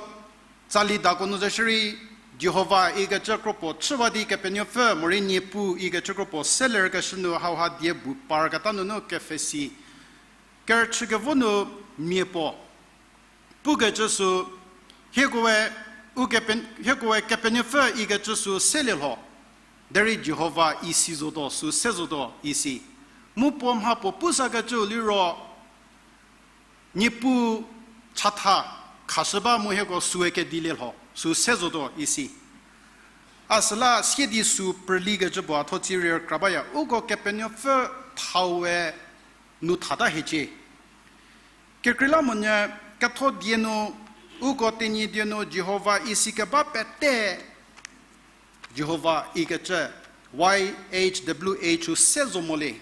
tsali dako nu zo shierei Jihova ikecü kro puo chüwa di Kepenuopfü morei Niepuu ikecü kro puo selerkeshü nu hauha die bu parketa nunu kepfhesi. Kerüchükevo nu mia puo pukecü sü, hiekoe, ukepe-, hiekoe Kepenuopfü ikecü sü selie lho. Derei Jihova isi zotuo, sü se zotuo isi. Mu puo mha puo pusakecü liro, Niepuu chatha khashü ba mu hieko süe kedilie lho, sü se zotuo isi. A süla siedi sü prülikecü puo a tho tsie rei kra baya, uko Kepenuopfü thaue nu thata hiecie. Kekreilamonyü ketho die nu, uko Tenyidie nu Jihova isi keba pete, Jihova ikecü, Y H W H u se zo mo le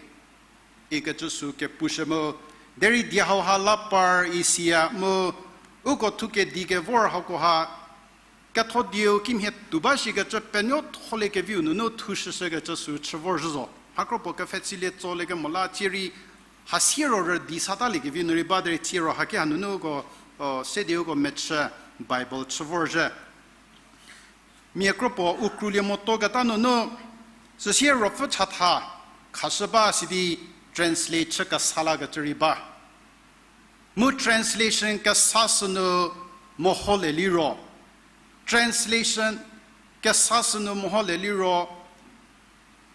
ikecü sü kepushü mu, derei die hauha la par isiya mu, uko thu kedi kevor hakoha, ketho dieu kimhie tuo ba shikecü penuo tholiekeviu nunu thu shüshükecü sü chü vorzhü zo. Hakro puo kepfhesilie tsolie kemo la tsie rei hasie ro rüdi sataliekeviu nu rei ba derei tsie ro haki hanunu uko, o, sediu uko mechü Bible chü vorzhü. Mia kro puo u krulie motuoketa nunu, süsie ruopfü chatha khashü ba sidi translate chü kesa lakecü rei ba. Mu translation kesa sünu meholie liro, translation kesa sünu meholie liro,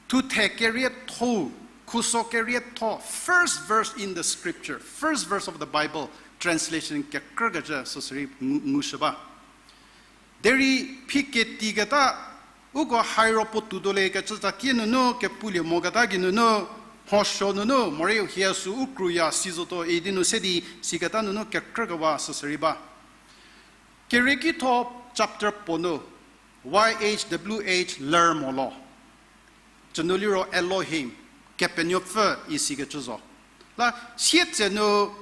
thuthe kerietho, khuso kerietho, first verse in the scripture, first verse of the Bible, translation kekrükecü süsürei ngu, ngushü ba. Derei phi ketiketa, uko hairo puo tuotuo le kecü tsatie nunu kepulie moketa geinunu, mhosuo nunu morei hie sü u kruya si zotuo idi nu se di siketa nunu kekrükewa süsürei ba. Keriekitho chapter puo nu, Y H W H ler mo lo. Cünu liro Elohim, Kepenuopfü isikecü zo. La sietsenu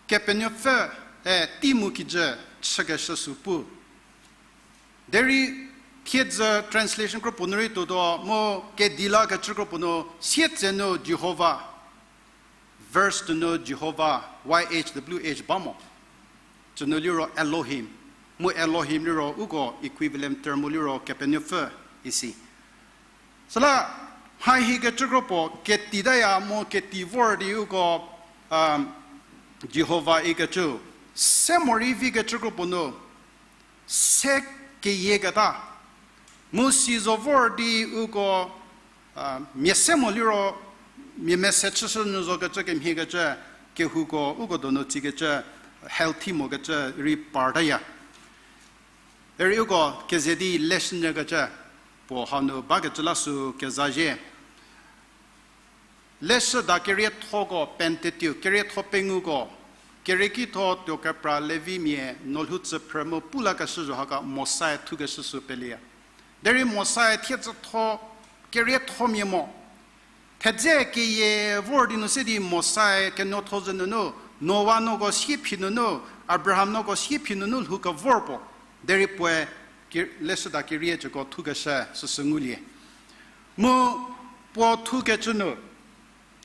Kepenuopfü, e, tei mu kijü chükeshü sü pu. Derei thiedzü translation kro puo nu rei tuotuo mu kedi lakecü kro puo nu sietsenu Jihova, verse tuo nu Jihova, Y H W H ba mo. Cünu liro Elohim. Mu Elohim liro uko equivalent term liro Kepenuopfü isi. Süla, mha hikecü kro puo ketitaya mu keti vor di uko, um, Jihova ikecü se morei vikecü kro puo nu se keyieketa. Mu si zo vor di uko, a, mia se mo liro, mia mese chüshü nu zokecü kemhiekecü, kehouko uko donu tsikecü, healthy mokecü rei partaya. Derei uko keze di leshünyükecü, puo hanu bakecü la sü kezazhie. Leshüda keriethoko Pentateuch, kerietho penguko, keriekitho tuokepra Levimia, nolhou tsüphrü mu pu lakeshü zho haka Mosae thukeshü sü peleya. Derei Mosae thiedzütho keriethomia mo. Thedze keyie vor di nu se di Mosae kenuotho zhü nunu, Noa nuoko siephi nunu, Abraham nuoko siephi nunu lhou kevor puo. Derei puoe ke-, leshüda keriecüko thukeshü süsü ngulie. Mu puo thukecü nu,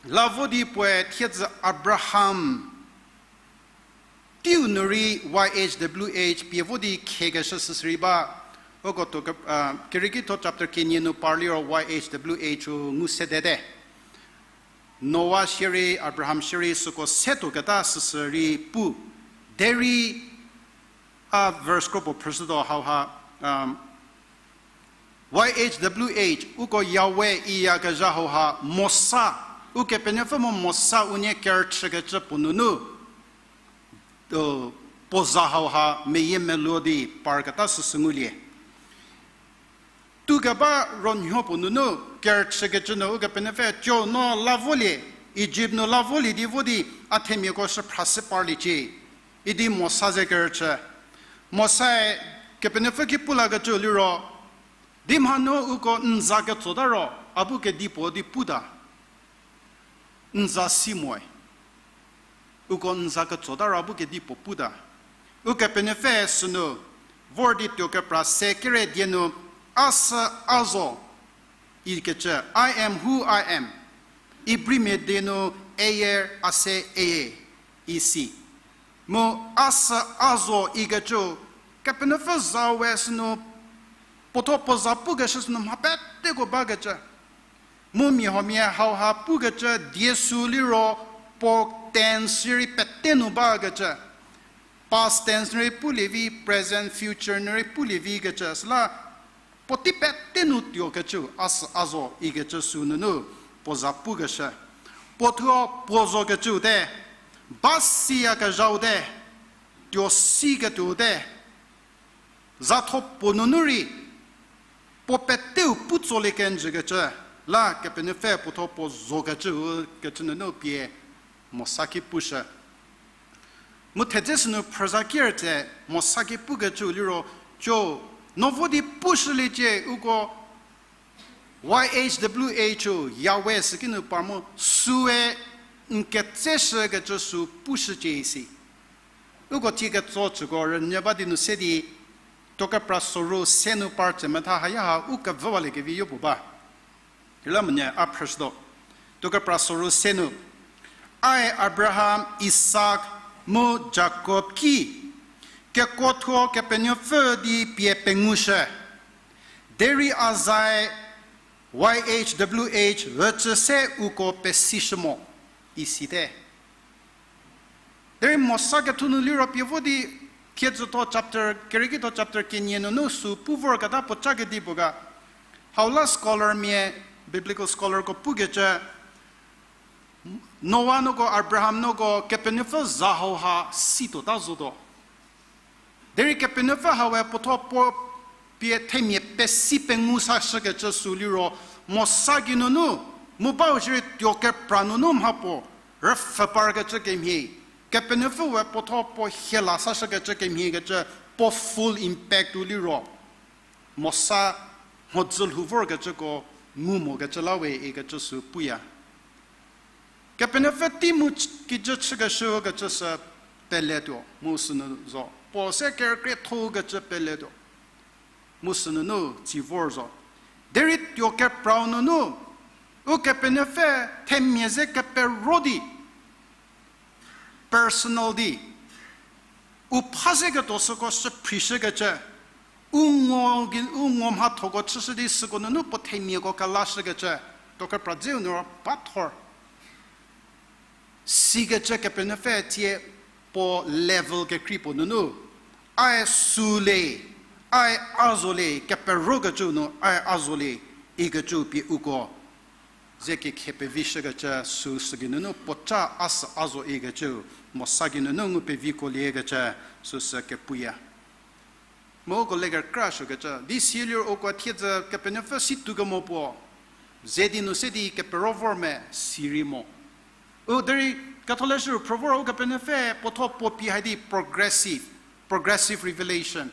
la vo di puoe thiedzü Abraham teiu nu rei Y H W H pie vo di khiekeshü süsü rei ba, uko tuo ke-, a, Kerieki thuo chapter kenie nu par liro Y H W H u ngu sedete. Noa shierei, Abraham shierei süko se tuoketa süsü rei pu. Derei a verse kro puo phrüshütuo hauha, um, Y H W H, uko Yahweh iyakezha hauha Mosa, Ukepenuopfü mu Mosa unie kerüchükecü puo nunu, puo za hauha meyie meluo di parketa süsü ngulie. Tuo keba ronhuo puo nunu kerüchükecü nu Ukepenuopfü co no la volie, Ijipt nu la volie di vo di a themiako shüphrashü parliecie, idi Mosa ze kerüchü. Mosae Kepenuopfü ki pu lakecü liro, di mhanu uko n za ketsota ro, a bu kedipuo di puta. N za si moe. Uko n za ketsota ro a bu kedipuo puta. Ukepenuopfü sünu vor di tuo kepra se kere die nu, a sü a zo ikecü, I am who I am. Ibrimia die nu, Ehyeh Aseh Ehyeh, isi. Mu a sü a zo ikecü, Kepenuopfü za we sünu, puotho puo za pukeshü sünu mha peteko bakecü. Mu mia huomia hauha pukecü die sü liro puo tense rei pete nu bakecü. Past tense nu rei pulie vi, present, future nu rei pulie vi kecü. Süla puotei pete nu tuokecü, a sü a zo ikecü sü nunu puo za pukeshü. Puo thuo puo zokecüu te, ba siyakezhau te, tuo siketuou te, zatho puo nunu rei, puo peteu pu tsolie kenjükecü, la Kepenuopfü puotho puo zokecüu kecü nunu pie Mosa ki pushü. Mu thedze sünu phrüza kier tse Mosa ki pukecüu liro, co, no vo di pushüliecie uko Y H W H u, Yahweh sükinu par mu, süe n ketseshükecü sü pushücie isi. Uko tie ketso chüko rünyü ba di nu se di, tuo kepra soru se nu par tse metha haya ha u kevüwaliekevi yopuo ba. Ila monyü a phrüshütuo. Tuo kepra soru se nu, Ae Abraham, Isak, mu Jakob ki, kekuothuo Kepenuopfü di pie pengushü. Derei a zae Y H W H ücü se uko pesishü mo, isite. Derei Mosa kethu nu liro pie vo di, Thiedzütho chapter, Keriekitho chapter kenie nunu sü pu vorketa puo ca kedipuo ga. Hau la scholar mia, biblical scholarko pukecü, Noa nuko, Abraham nuko, Kepenuopfü za hauha si tuota zotuo. Derei Kepenuopfü hawe puotho puo pie themia pesi pengu sashükecü sü liro, Mosa geinunu, mu bau shierei tuo kepra nunu mha puo rüpfhü parkecü kemhie, Kepenuopfü we puotho puo hiela sashükecü kemhie kecü, puo full impact u liro, Mosa mhodzü lhou vorkecüko ngu mokecü la we ikecü sü puya. Kepenuopfü tei mu ch-, kijü chükeshü kecü sü peletuo, mu sünu zo. Puo se kerükrietho kecü peletuo, mu sünunu tsi vor zo. Derei tuo keprau nunu, Ukepenuopfü themia ze kepero di, personal di, u pha ze ketuo süko shüphrishükecü, u ngo gei, u ngo mhathoko chüshü di süko nunu puo themiako kelashükecü, tuo kepra dzeu nu ro pathor. Sikecü Kepenuopfü tsie puo level kekrei puo nunu, ae süle, ae a zo le, keperokecü nu ae a zo le, ikecü pie uko ze kekhe pevishükecü sü sügei nunu puo ca a sü a zo ikecü, Mosa geinunu ngu peviko liekecü süsü kepuya. Mu uko le kekra suokecü, di silie uko thiedzü Kepenuopfü si tuo kemo puo, ze di nu se di kepero vor me sirei mo. U derei ketholeshü phrü vor Ukepenuopfü puotho puo pie hai di progressive, progressive revelation.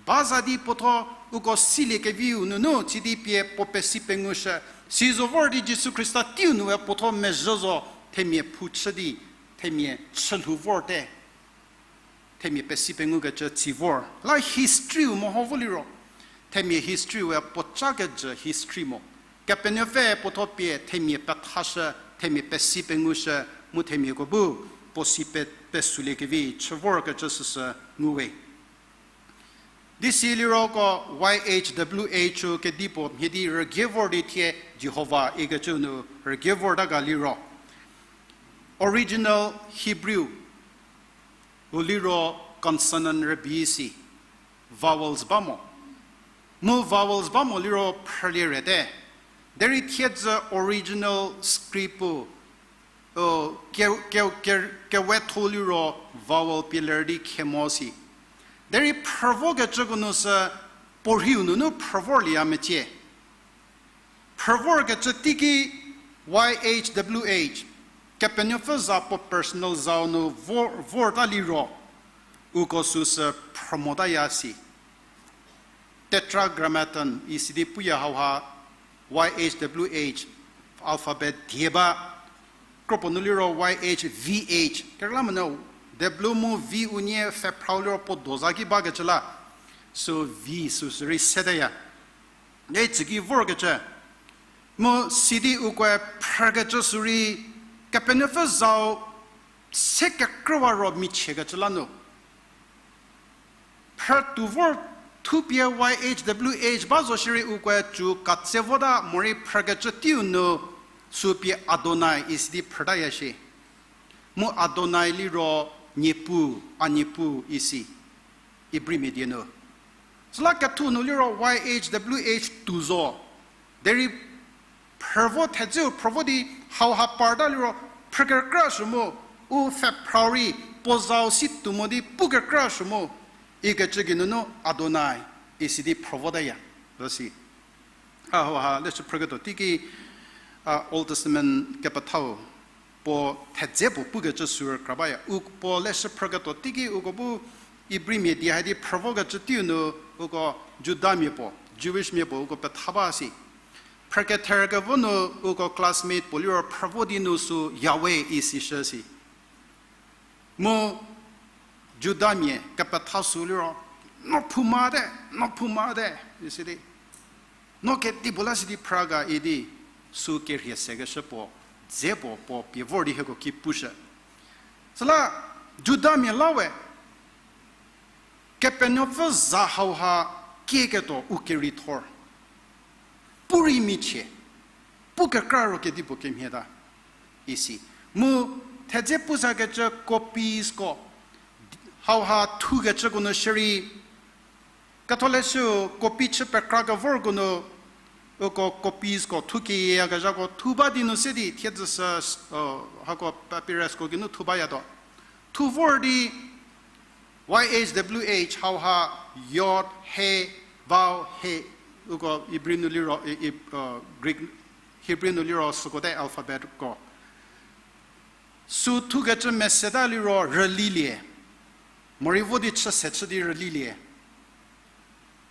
Ba za di puotho uko siliekeviu nunu, sidi pie puo pesi pengushü. Si zo vor di Jisu Khrista teiu nu we puotho mezhü zo, themia phu chü di, themia chülhou vorte. Themia pesi pengukecü tsi vor. La history-u meho vo liro, themia history we puo ca kejü history mo. Kepenuopfü puotho pie themia pethashü, themia pesi pengushü, mu themiako bu puo si pe, pesuliekevi chü vorkecü süsü ngu we. Di si liroko Y H W H u kedipuo mhie di rügie vor di thie Jihova ikecü nu rügie vorta ga liro. Original Hebrew u liro consonant rübei si, vowels ba mo. Mu vowels ba mo liro phrülie rete. Derei thiedzü original script u, u, ke, ke, ke, kewetho liro vowel pie ler di khe mo si. Derei phrü vokecüko nu sü puorhiu nunu phrü vorlieya mecie. Phrü vorkecü teiki Y H W H, Kepenuopfü za puo personal zau nu vor, vorta liro, uko süsü phrü motaya si. Tetragrammaton isi di puya hauha Y H W H alphabet die ba, kropuo nu liro Y H V H. Kerüla monyü W mu V unie pfhephrau liro puo do za ki bakecü la. Sü V süsü rei setaya. E tsüki vorkecü. Mu sidi ukoe phrükecü sü rei Kepenuopfü zau se kekrüwa ro michiekecü la nu. Phrü tuo vor thupie Y H W H ba zo shierei ukoe cü katse vota morei phrükecü teiu nu sü pie Adonai isi di phrütaya shie. Mu Adonai liro Niepuu, a Niepuu isi. Ibrimia die nu. Süla kethu nu liro Y H W H tuo zo. Derei phrü vo thedzeu phrü vo di hauha parta liro phrü kekrü shü mu, u pfhephrau rei puo zau si tuo mo di pu kekrü shü mu, ikecü geinunu Adonai isi di phrü votaya. Zo si. A hauha leshü phrüketuo teiki, a, Old Testament kepethau puo thedze puo pukecü sü rükra baya. U puo leshü phrüketuo teiki uko bu Ibrimia die hai di phrü vokecü teiu nu uko Judamia puo, Jewish mia puo uko petha ba si. Phrü ketherkevo nu uko classmate puo liro phrü vo di nu sü Yahweh isi shü si. Mu Judamia kepetha sü liro, no phoumate, no phoumate, isi di. No kedipuo la sidi phrü ga idi, sü kerhie sekeshü puo, dze puo, puo pie vor di hieko ki pushü. Süla Judamia la we, Kepenuopfü za hauha kieketuo u kereithor. Pu rei michie, pu kekra ro kedipuo kemhieta, isi. Mu thedze pu zakecü copies ko, hauha thukecüko nu shierei, Ketholeshü copy chü pekra kevorko nu, uko copies ko thu keyakezhako thu ba di nu se di thiedzü sü, hako papyrus ko geinu thu bayatuo. Thu vor di Y H W H hauha yod, he, vaw, he, uko Hebrew nu liro, Greek, Hebrew nu liro sükote alphabet ko. Sü thukecü meseta liro rülilie. Morei vo di chü se chü di rülilie.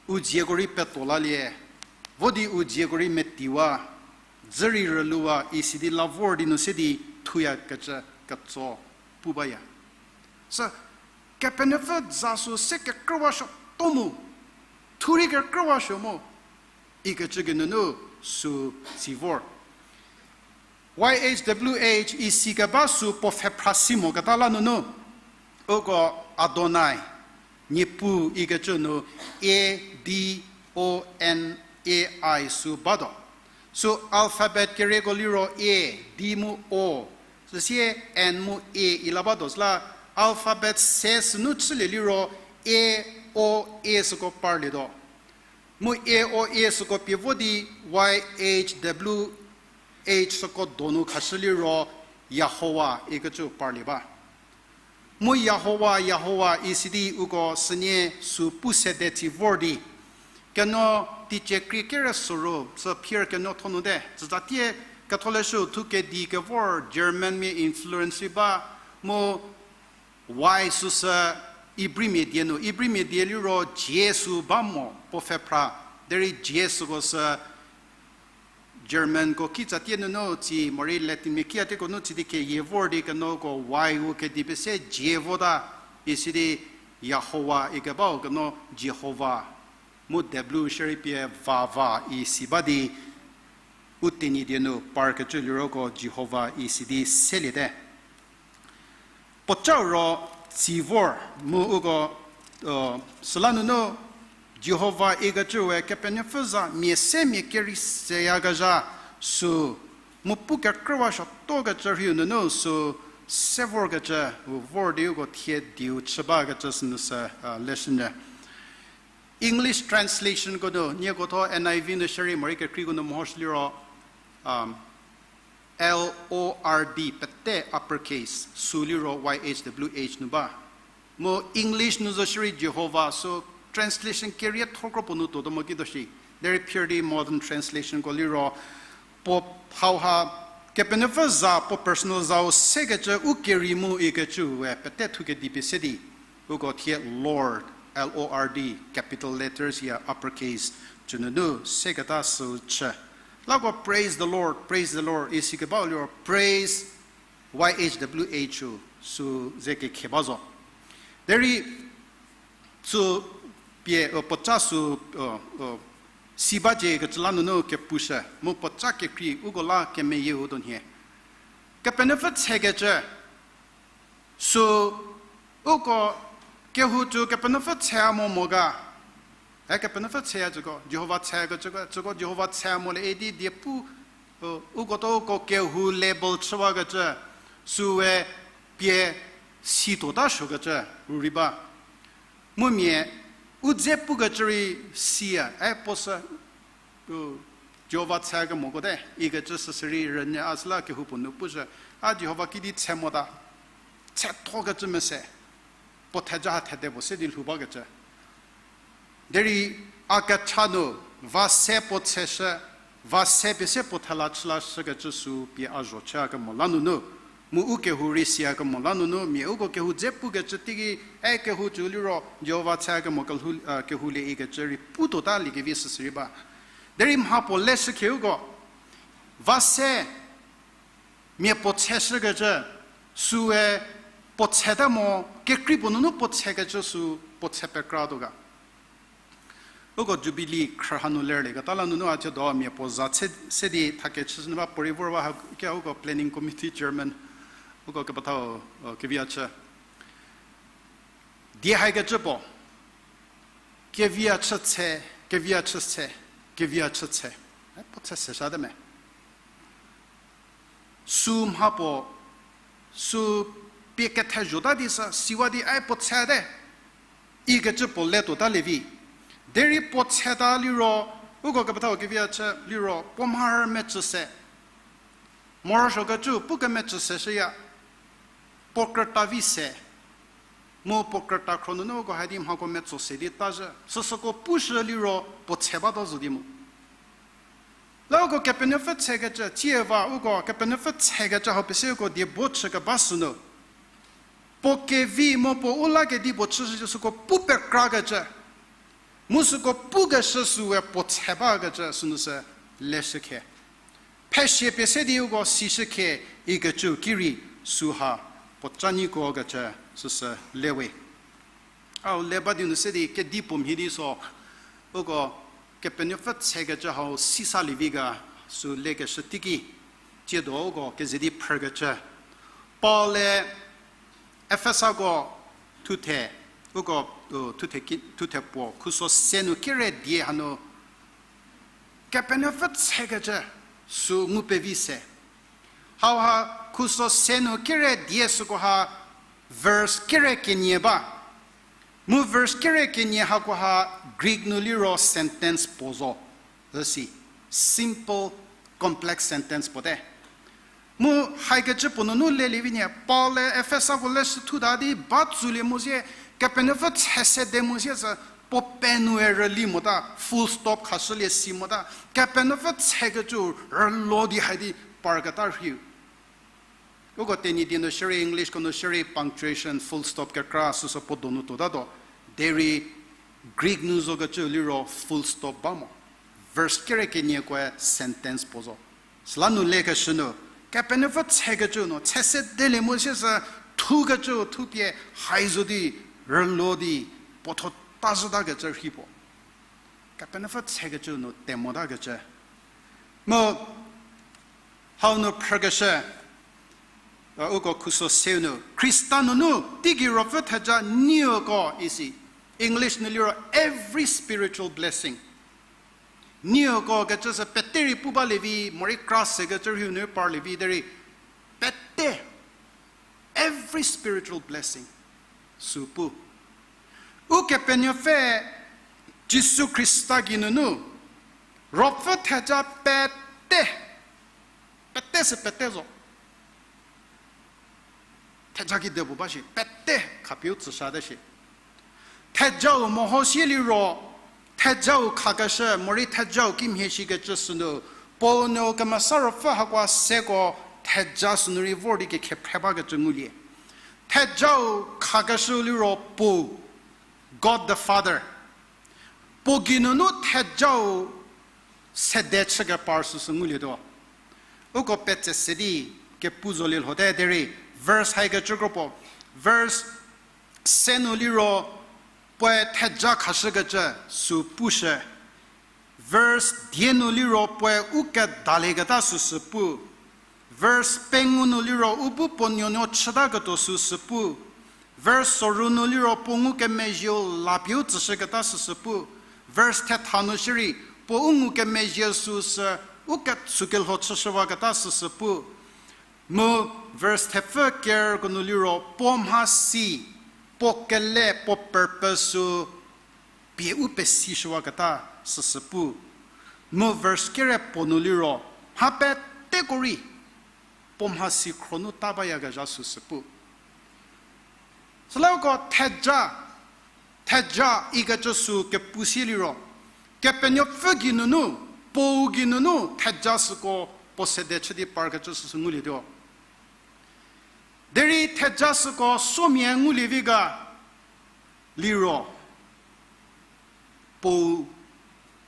U dzieko rei petuo lalie. Vo di u dzieko rei metiwa. Dzü rei rüluwa isi di la vor di nu se di thuyakecü ketso pu baya. Sü Kepenuopfü za sü se kekrüwasuo to mu. Thu rei kekrüwasuo mo. Ikecü geinunu sü si vor. Y H W H isi keba sü puo pfhephra si moketa la nunu, uko Adonai, Niepuu ikecü nu A D O N A I sü batuo. Sü alphabet kerieko liro A, D mu O, süsie N mu A ila batuo süla alphabet se sünu chülie liro A O A süko parlietuo. Mu A O A süko pie vo di Y H W H süko donu khashü liro Yahowah ikecü parlie ba. Mu Yahowah, Yahowah isi di uko sünie sü pu sede tsi vor di. Keno teicie krie kere süro, sü phier keno thonu te. Tsütatie Ketholeshü thu kedi kevor German mia influence rei ba, mu Y süsü Ibrimia die nu, Ibrimia die liro J sü ba mo puo pfhephra, derei J süko sü Germanko kitsatie nunu tsi, morei Latinmia kiatieko nu tsi di keyie vor di kenoko Y u kedi pese J vota, isi di Yahowah ikebau keno Jihova, mu W shierei pie vava isi ba di U Tenyidie nu parkecü liroko Jihova isi di seliete. Puocau ro tsi vor mu uko, süla nunu Jihova ikecü we Kepenuopfü za mia se mia kerei seyakezha sü, mu pu kekrüwa suotuokecü rhiu nunu sü se vorkecü, u vor di uko thie dieu chü bakecü sünu sü, leshünyü. English translationko nu, nieko tho N I V nu shierei morei kekreiko nu mehoshü liro, L O R D pete upper case, sü liro Y H W H nu ba. Mu English nu zo shierei Jihova, sü translation kerietho kro puo nu tuotuo mo kituo shi. Derei phir di modern translationko liro, puo hauha Kepenuopfü za puo personal zau sekecü u kerei mu ikecüe pete thukedi pie se di, uko thie Lord, L O R D, capital letters ya upper case, cü nunu seketa sü chü. Lako praise the Lord, praise the Lord isikebau liro praise Y H W H u sü ze kekhie ba zo. Derei sü pie, puoca sü si bacie kecü la nunu kepushü, mu puoca kekrei uko la kemeyieu donhie. Kepenuopfü tshekecü, sü uko kehou cü Kepenuopfü tshe mo mo ga. E Kepenuopfü tsheya cüko, Jihova tshekecüko, cüko Jihova tshe mo le idi die pu, uko to uko kehou label chüwakecü, süe pie si tuota suokecü rei ba. Mu mia u dze pukecü rei siya, e puo sü, Jihova tshekemoko te ikecü süsü rei rünyü a süla kehoupuo nu pushü, a Jihova kidi tshe mota, tshethokecü mese, puo theja ha thede puo se di lhou bakecü. Derei a kecha nu, va se puo tsheshü, va se pie se puo thela chülashükecü sü pie a zho chüyakemo la nunu, mu u kehou rei siyakemo la nunu, mia uko kehou dze pukecü teiki, e kehou cü liro Jihova tshekemo kehou lie ikecü rei pu tuota liekevi süsü rei ba. Derei mha puo leshükhie uko, va se mia puo tsheshükecü, süe puo tsheta mo, kekrei puo nunu puo tshekecü sü puo tshe pekra tuo ga. Uko Jubilee khrü hanu lerlieketa la nunu a thiedo mia puo za se di thakechü sünu ba puorei vor ba ha ke uko planning committee chairman, uko kepethau, kevi a chü. Die haikecü puo, kevi a chü tshe, kevi a chü tshe, kevi a chü tshe. E, puo tshe seshüte me. Sü mha puo, sü pie kethezhota di sü, siwa di, ai puo tshete ikecü puo le tuota lievi. Derei puo tsheta liro, uko kepethau kevi a chü liro, puo mharü mecü se. Morosuokecü pu kemecü seshüya, puo krüta vi se. Mu puo krüta khro nunu uko hadi mhako metso se di ta zhü. Süsüko pushü liro puo tshe bata zo di mu. La uko Kepenuopfü tshekecü, tsie va uko Kepenuopfü tshekecü hau pie se uko die bo chükeba sünu, puo kevi mo puo u la kedipuo chüshü süko pu pekrakecü, mu süko pukeshü süe puo tshe bakecü sünu sü leshükhie. Phesie pie se di uko sishükhie ikecü ki rei süha puo ca nyiko kecü süsü le we. Au le ba di nu se di kedipuo mhie di so, uko Kepenuopfü tshekecü hau sisa lievi ga sü lekeshü teiki, tsiedo uko keze di phrükecü. Paul-e Efesako thuthe, uko, u, thuthe ki, thuthe puo, khuso se nu kere die hanu, Kepenuopfü tshekecü sü ngu pevi se. Hauha khuso se nu kere die süko ha verse kere kenie ba. Mu verse kere kenie hakoha Greek nu liro sentence puo zo. Üsi, simple, complex sentence puo te. Mu haikecü puo nunu lelievi nie, Paul-e Efesako leshü thuta di ba tsulie mo sie, Kepenuopfü tshese de mo sie sü, puo penue rüli mota, full stop khashülie si mota, Kepenuopfü tshekecü rülo di hai di parketa rhiu. Uko Tenyidie nu shierei, English ko nu shierei punctuation, full stop kekra süsü puo donu tuotatuo. Derei Greek nu zokecü liro full stop ba mo. Verse kere keniekoe sentence puo zo. Süla nu lekeshü nu, Kepenuopfü tshekecü nu, tshese delie mo sie sü thukecü thupie hai zo di, rülo di, puo thuota zhütakecü rhi puo. Kepenuopfü tshekecü nu temotakecü. Mu Hau nu phrükeshü, a, uko khuso seu nu, Khrista nunu teigei ruopfü theja nieko isi. English nu liro every spiritual blessing. Nieko kecü sü pete rei pu balie vi, morei kra sekecü rhiu nu parlie vi derei, pete, every spiritual blessing, sü pu. Ukepenuopfü Jisu Khrista geinunu, ruopfü theja pete, pete sü pete zo. Theja kide puo ba shi, pete khapie u tsüshüte shi. Thejau mehosie liro, thejau khakeshü, morei thejau kimhie shikecü sünu, Paul-u nu Kemesa Ruopfü hakoa seko theja sünu rei vor di kekhe phre bakecü ngulie. Thejau khakeshü liro Puo, God the Father. Puo geinunu thejau sede chükepar süsü ngulietuo. Uko petse se di kepu zolie lhote derei, verse haikecü kropuo, verse se nu liro puoe theja khashükecü sü pushü. Verse die nu liro puoe u kedalieketa süsü pu. Verse pengou nu liro u bu puo nuonuo chütaketuo süsü pu. Verse soru nu liro puo ngukemezhieu lapie u tsüshüketa süsü pu. Verse thetha nu shierei puo u ngukemezhie süsü u ketsukelho chüshüwaketa süsü pu. Mu verse thepfü kerko nu liro puo mhasi, puo kele, puo purpose sü pie u pesishüwaketa süsü pu. Mu verse kere puo nu liro mha peteko rei puo mhasi khro nu ta bayakezha süsü pu. Sülako theja, theja ikecü sü kepu sie liro, Kepenuopfü geinunu, Puo geinunu theja süko puo sede chü di parkecü süsü ngulietuo. Derei theja süko somia ngulie vi ga liro, Puo,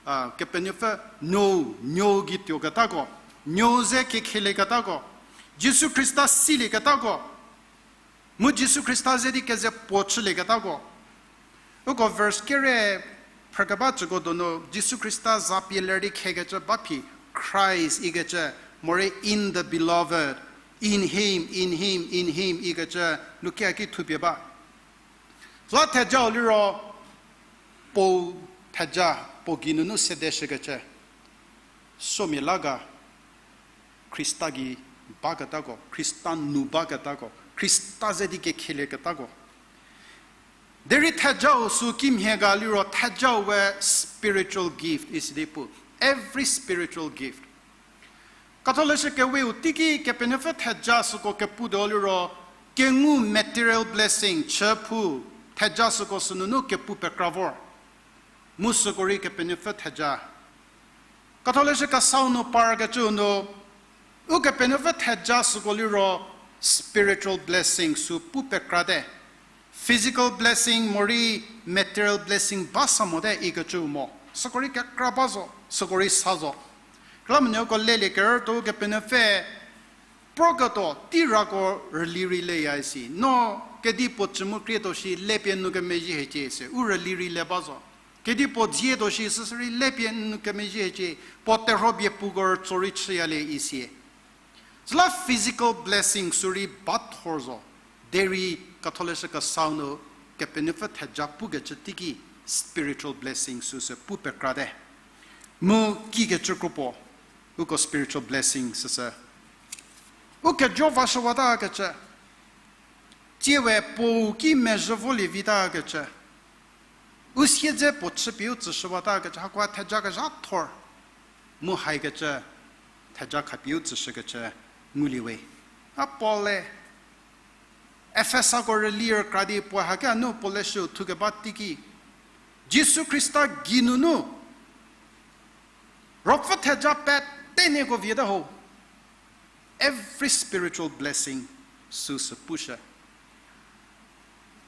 a, Kepenuopfü nuou, nuou gei tuoketako, nuou ze kekhelieketako, Jisu Khrista silieketako, mu Jisu Khrista ze di keze puo chülieketako. Uko verse kere phrükeba cüko donu Jisu Khrista za pie ler di khekecü ba phi, Christ ikecü, morei in the beloved, in him, in him, in him ikecü Lukia ki thupie ba. Süla thejau liro Puo theja, Puo geinunu sedeshükecü, somia la ga Khrista gei baketako, Khrista nu baketako, Khrista ze di kekhelieketako. Derei thejau sü kimhie ga liro thejau we spiritual gift isi di pu. Every spiritual gift. Katholeshü Keweu teiki Kepenuopfü theja süko kepu tuo liro, kengu material blessing chü phu, theja süko sünunu kepu pekra vor. Mu süko rei Kepenuopfü theja. Katholeshü Kesau nu parkecü nu, Ukepenuopfü theja süko liro spiritual blessing sü pu pekrate. Physical blessing morei material blessing ba sa mote ikecü mo. Süko rei kekra ba zo, süko rei sa zo. Kelamenuoko lelie kerütuo Ukepenuopfü proketuo teirako rüli rei leya isi. No kedipuo cü mu krietuo shi lepie nu kemezhie hiecie se, u rüli rei le ba zo. Kedipuo dzietuo shi süsü rei lepie nu kemezhie hiecie, puo terhuo bie puko rütso rei chüyalie isi. Süla physical blessing sü rei ba thor zo, derei Katholeshü Kesau nu Kepenuopfü theja pukecü teiki spiritual blessing süsü pu pekrate. Mu kikecü kropuo, uko spiritual blessing süsü. U kejo vashüwatakecü, tsie we puou ki mezhü volie vitakecü, u siedze puo chüpie u tsüshüwatakecü, hakoa theja kezha thor, mu haikecü, theja khapie u tsüshükecü ngulie we. A Paul-e Efesako rüli rükra di puoe haki a nu Paul-e shü thukeba teiki, Jisu Khrista geinunu, ruopfü theja petenieko viete ho. Every spiritual blessing süsü pushü.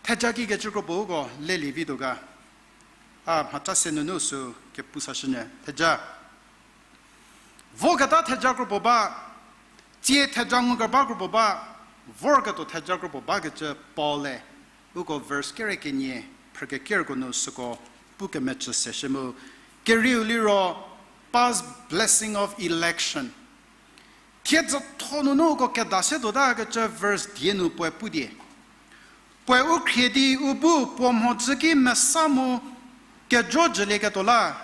Theja kikecü kropuo uko lelie vituo ga. A mhaca se nunu sü kepu sashünyü. Theja. Voketa theja kropuo ba, tsie theja ngukeba kropuo ba, vorketuo theja kropuo bakecü Paul-e, uko verse kere kenie, phrükekerko nu süko pu kemecü seshü mu, kerieu liro, past blessing of election. Thiedzütho nunu uko keda se tuota kecü verse die nu puoe pu die. Puoe u khrie di u bu puo mhodzü ki mesa mu kejo jülieketuo la,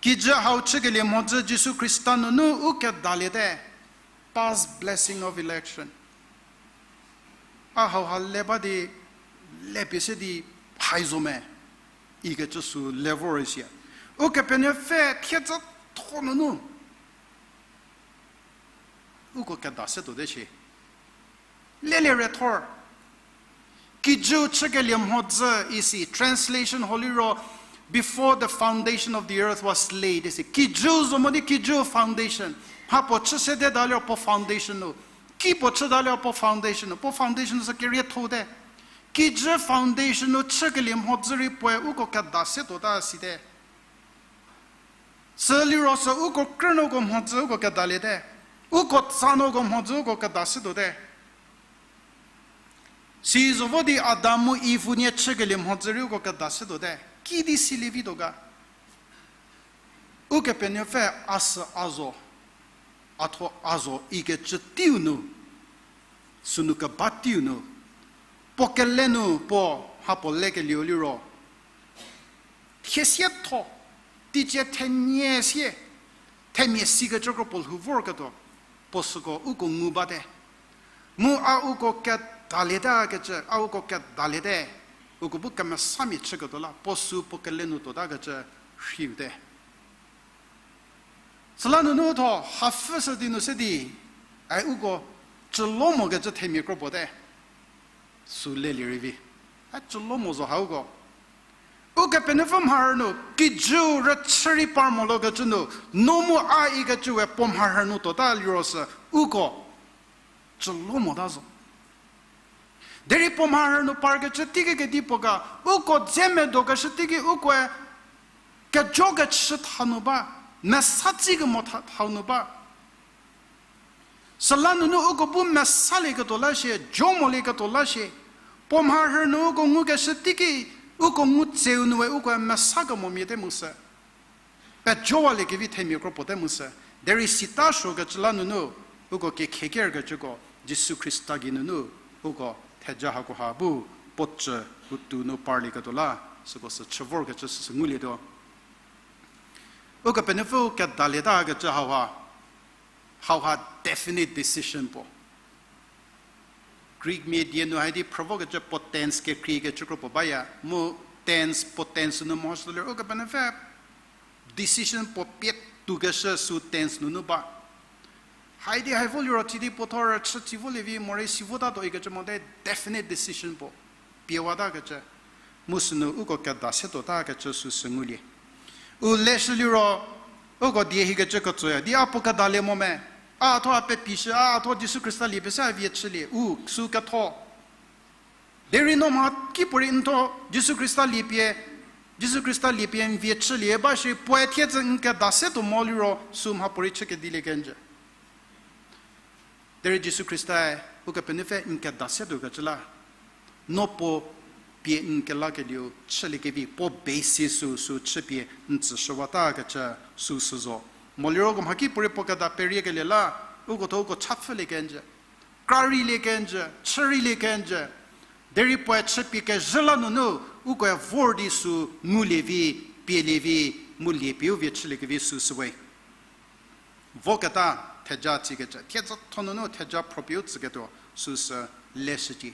kijü hau chükelie mhodzü Jisu Khrista nunu u kedaliete. Past blessing of election. A hauha le ba di, le pie se di, hai zo me, ikecü sü le vor isi. Ukepenuopfü thiedzütho nunu uko keda se tuote shie. Lelie rethor. Kijüu chükelie mhodzü isi, translation ho liro, before the foundation of the earth was laid isi. Kijüu zo mo di kijüu foundation. Mha puo chü sede da liro puo foundation nu. Ki puo chüta liro puo foundation nu. Puo foundation sü keriethote. Kijü foundation nu chükelie mhodzü rei puoe uko keda se tuota site. Sü liro sü uko krünuoko mhodzü uko kedaliete. Uko tsanuoko mhodzü uko keda se tuote. Si zo vo di Adam mu Iv unie chükelie mhodzü rei uko keda se tuote. Kidi silie vituo ga. Ukepenuopfü a sü a zo, a thuo a zo ikecü teiu nu, sünu keba teiu nu, puo kele nu puo mha puo lekelieu liro, thie sietho, teicie thenie sie, themia sikecü kro puo lhou vorketuo, puo süko uko ngu bate. Mu a uko kedalieta kecü, a uko kedaliete, uko bu kemesamia chüketuo la, puo sü puo kele nu tuota kecü rhiute. Süla nunu tho hapfü sü di nu se di, ai uko cülo mokecü themia kro puote. Sü lelie rei vi. A cülo mo zo ha uko. Ukepenuopfü mharhü nu, kijüu rüchü rei par molokecü nu, no mu a ikecü we puo mharhü nu tuota liro sü, uko cülo mota zo. Derei puo mharhü nu parkecü teiki kedipuo ga, uko dze medokeshü teiki ukoe kejokechü tha nu ba, mesa tsi kemo tha, tha nu ba. Süla nunu uko bu mesalieketuo la shie, jo molieketuo la shie. Puo mharhü nu uko ngukeshü teiki, uko ngu tseu nu we ukoe mesa kemomia te mu sü. Pejowaliekevi themia kro puo te mu sü. Derei sita suokecü la nunu, uko kekhiekerkecüko, Jisu Khrista gei nunu, uko theja hakoha bu, puo cü, u tou nu parlieketuo la, süko sü chü vorkecü süsü ngulietuo. Ukepenuopfü kedalieta kecü hauha, hauha definite decision puo. Greek mia die nu hai di phrü vokecü puo tense kekreikecü kro puo baya, mu tense puo tense nu mehoshü liro Ukepenuopfü decision puo pie toukeshü sü tense nunu ba. Hai di hai vo liro tsi di puo thuo rüchü tsi volie vi morei si votatuo ikecü mote definite decision puo piewatakecü. Mu sünu uko keda se tuotakecü süsü ngulie. U leshü liro, uko die hikecü ketsoya di a puo kedalie mo me. A thuo a pepishü, a thuo Jisu Khrista lie pie se a vie chülie, u sü ketho. Derei no mha kipuorei n thuo Jisu Khrista lie pie, Jisu Khrista lie pie n vie chülie ba shi puoe thiedzü n keda se tuo mo liro sü mhapuorei chü kedilie kenjü. Derei Jisu Khristae Ukepenuopfü n keda se tuokecü la, no puo pie n kelakelieu chüliekevi puo basis sü, sü chüpie n tsüshüwatakecü süsü zo. Mo liro uko mha kipuorei puo keda periekelie la, uko thuo uko cha pfhülie kenjü, kra reilie kenjü, chü reilie kenjü. Derei puoe chüpie kezhü la nunu, ukoe vor di sü ngulie vi, pielie vi, mu lie pie u vie chüliekevi süsü we. Voketa theja tsikecü, thiedzütho nunu theja phropie u tsüketuo süsü leshücie.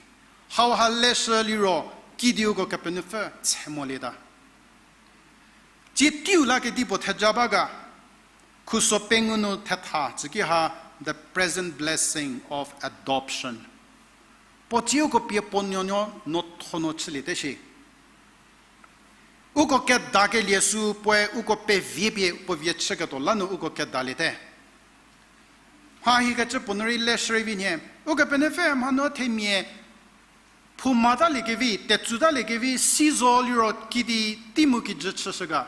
Hauha leshü liro, kidi uko Kepenuopfü tse molieta. Tsie teiu la kedipuo theja ba ga, khuso pengou nu thetha tsüki ha, the present blessing of adoption. Puo tsie uko pie puo nuonuo nuotho nu chüliete shi. Uko kedakelie sü puoe uko pevie pie puo vie chüketuo lanu uko kedaliete. Mha hikecü puo nu rei leshü rei vi nhie. Ukepenuopfü mhanu themia phoumatalie kevi, tetsutaliekevi, si zo liro kidi tei mu kijü chüshü ga.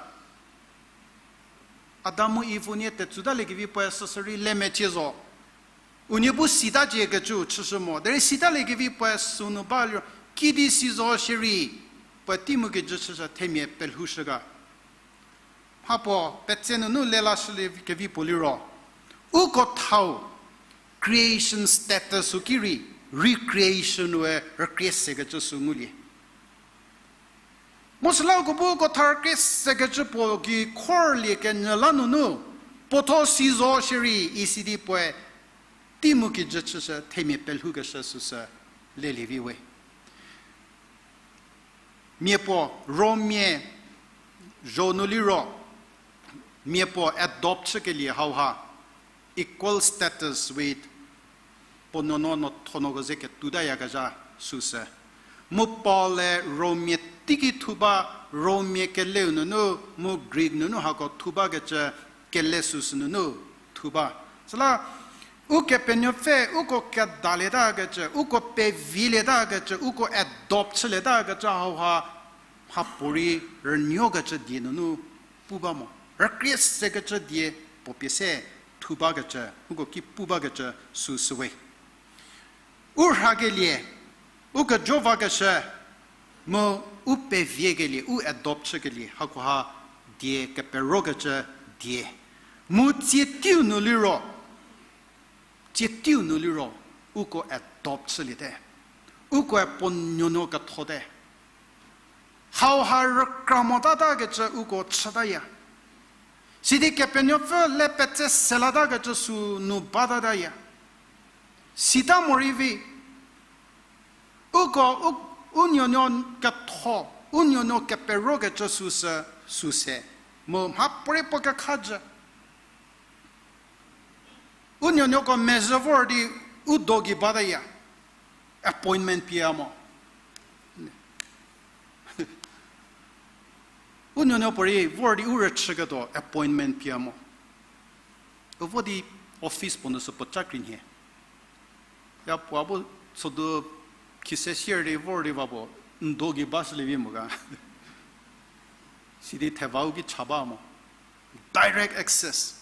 Adam mu Iv unie tetsutaliekevi puoe süsü rei le mecie zo. Unie bu sitacie kecü chüshü mo. Derei sitaliekevi puoe sünu ba liro, kidi si zo shierei, puoe tei mu kijü chüshü themia pelhoushü ga. Mha puo petse nunu lelashülie kevi puo liro, uko thau, creation status-u ki rei, recreation-ue rükrie sekecü sü ngulie. Mu süla uko bu uko tha rükrie sekecü puo gei khorlie kenyü la nunu, puo tho si zo shierei isi di puoe tei mu kijü chüshü themia pelhoukeshü süsü lelie vi we. Mia puo, Rommia zho nu liro, mia puo adopt chükelie hauha, equal status with puo nuonuo nuothonuoko ze ketuo tayakezha süsü. Mu Paul-e Rommia teiki thu ba, Rommia keleu nunu, mu Greek nunu hako thu bakecü kele süsü nunu thu ba. Süla, Ukepenuopfü uko kedalietakecü, uko pevielietakecü, uko adopt chülietakecü hauha, mhapuorei rünuokecü die nunu pu ba mo. Rükrie sekecü die puo pie se thu bakecü, uko ki pu bakecü süsü we. U rhakelie, u kejo vakeshü, mu u peviekelie, u adopt chükelie, hakoha die keperokecü die. Mu tsie teiu nu liro, tsie teiu nu liro, uko adopt chüliete. Ukoe puo nuonuo kethote. Hauha rükra motatakecü uko chütaya. Sidi Kepenuopfü le petse selatakecü sü nu batataya. Sita morei vi, uko u, u nuonuo ketho, u nuonuo keperokecü süsü, süse, mu mhapuorei puo kekhajü. U nuonuoko mezhü vor di u do gei bataya, appointment pie mo. U nuonuo puorei vor di u rüchüketuo appointment pie mo. U vo di office puo nu sü puo cha kri nhie. Ya puo bu sodu khise sier di vor di va puo, n do gei bashülie vi mo ga. Sidi thevau ki cha ba mo. Direct access.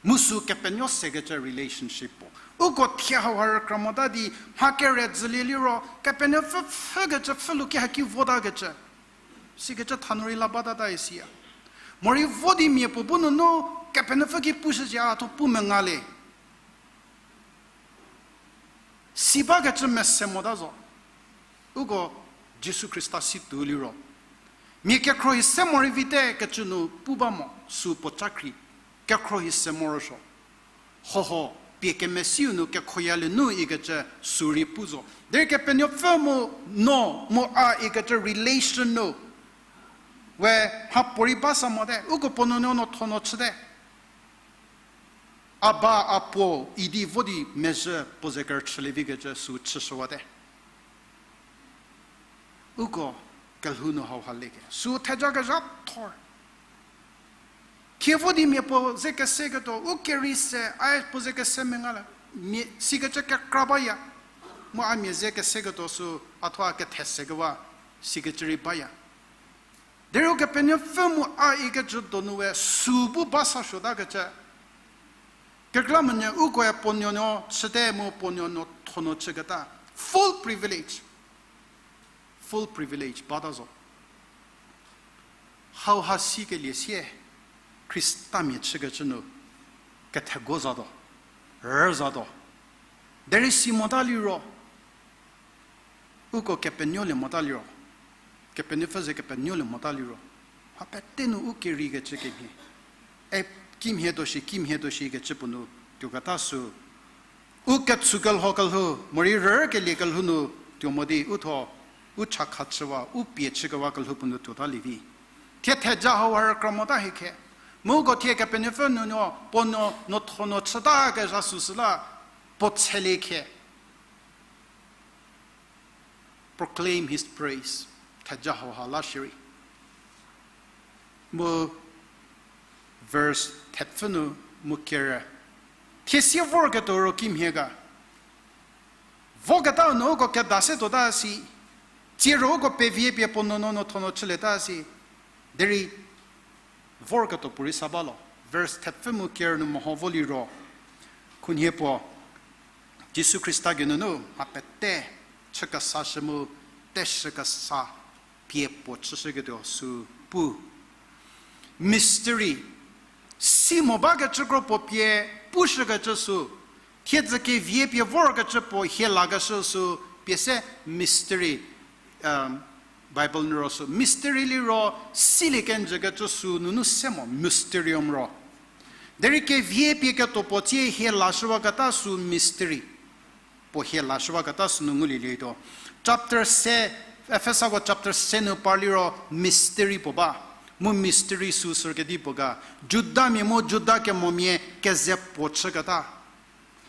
Mu sü kepenuo sekecü relationship puo. Uko thie hauha rükra mota di mha kere dzülie liro, Kepenuopfü pfhükecü pfhülu ki haki votakecü. Sikecü thanu rei la batata isiya. Morei vo di mia puo bu nunu Kepenuopfü ki pushücie a tho pu menga le. Si bakecü mese mota zo. Uko Jisu Khrista si tuo liro, mia kekhruohi se morei vite kecü nu pu ba mo, sü puo cha kri, kekhruohi se morosuo. Hoho, pie kemesiu nu kekhoyalie nu ikecü sü rei pu zo. Derei Kepenuopfü mu no mu a ikecü relation nu we mhapuorei ba sa mote, uko puo nuonuo nuothonuo chüte. A ba a puo idi vo di mezhü puo ze kerüchülie vikecü sü chüshüwate. Uko kelhou nu hauha leke. Sü thejakezha thor. Thie vo di mia puo ze keseketuo, u kerei se, a puo ze kese menga le, mia, sikecü kekra baya. Mu a mia ze keseketuo sü, a thuo a kethe sekewa, sikecü rei baya. Derei Ukepenuopfü mu a ikecü donu we sü bu ba sa suotakecü. Kekreilamonyü ukoe puo nuonuo chüte mu puo nuonuo thonuo chüketa. Full privilege. Full privilege bata zo. Hauha sikelie sie, Khristamia chükecü nu, kethego zatuo, rü zatuo. Derei si mota liro, uko kepenuolie mota liro, Kepenuopfü ze kepenuolie mota liro, mha pete nu u kerikecü kemhie. E, kimhie tuo shi, kimhie tuo shikecü puo nu tuoketa sü. U ketsu kelho kelhou, morei rükelie kelhou nu tuo mo di u thuo, u chakha chüwa, u pie chükewa kelhou puo nu tuota lievi. Thie theja hauha rükra mota hiekhe. Mu uko thie Kepenuopfü nuonuo, puo nuo, nuothonuo chütakezha süsü la, puo tshelie khe. Proclaim his praise. Theja hauha la shierei. Mu verse thepfü nu mu kerü. Thie sie vorketuo ro kimhie ga. Voketa nu uko keda se tuota si. Tsie ro uko pevie pie puo nuonuo nuothonuo chülieta si. Derei vorketuo puorei sa ba lo. Verse thepfü mu kerü nu meho vo liro, khunhie puo, Jisu Khrista geinunu mha pete chükesashü mu teshükesa pie puo chüshüketuo sü pu. Mystery, si mo bakecü kro puo pie pushükecü sü, Thiedzü kevie pie vorkecü puo hie lakeshü sü pie se mystery, Bible nu ro sü mystery liro silie kenjükecü sü nunu se mo, mysterium ro. Derei kevie pie ketuo puo tsie hie lashüwaketa sü mystery. Puo hie lashüwaketa sünu ngulielietuo. Chapter se, Efesako chapter se nu par liro mystery puo ba. Mu mystery sü sü kedipuo ga. Judamia mu Juda kemomia keze puo chüketa.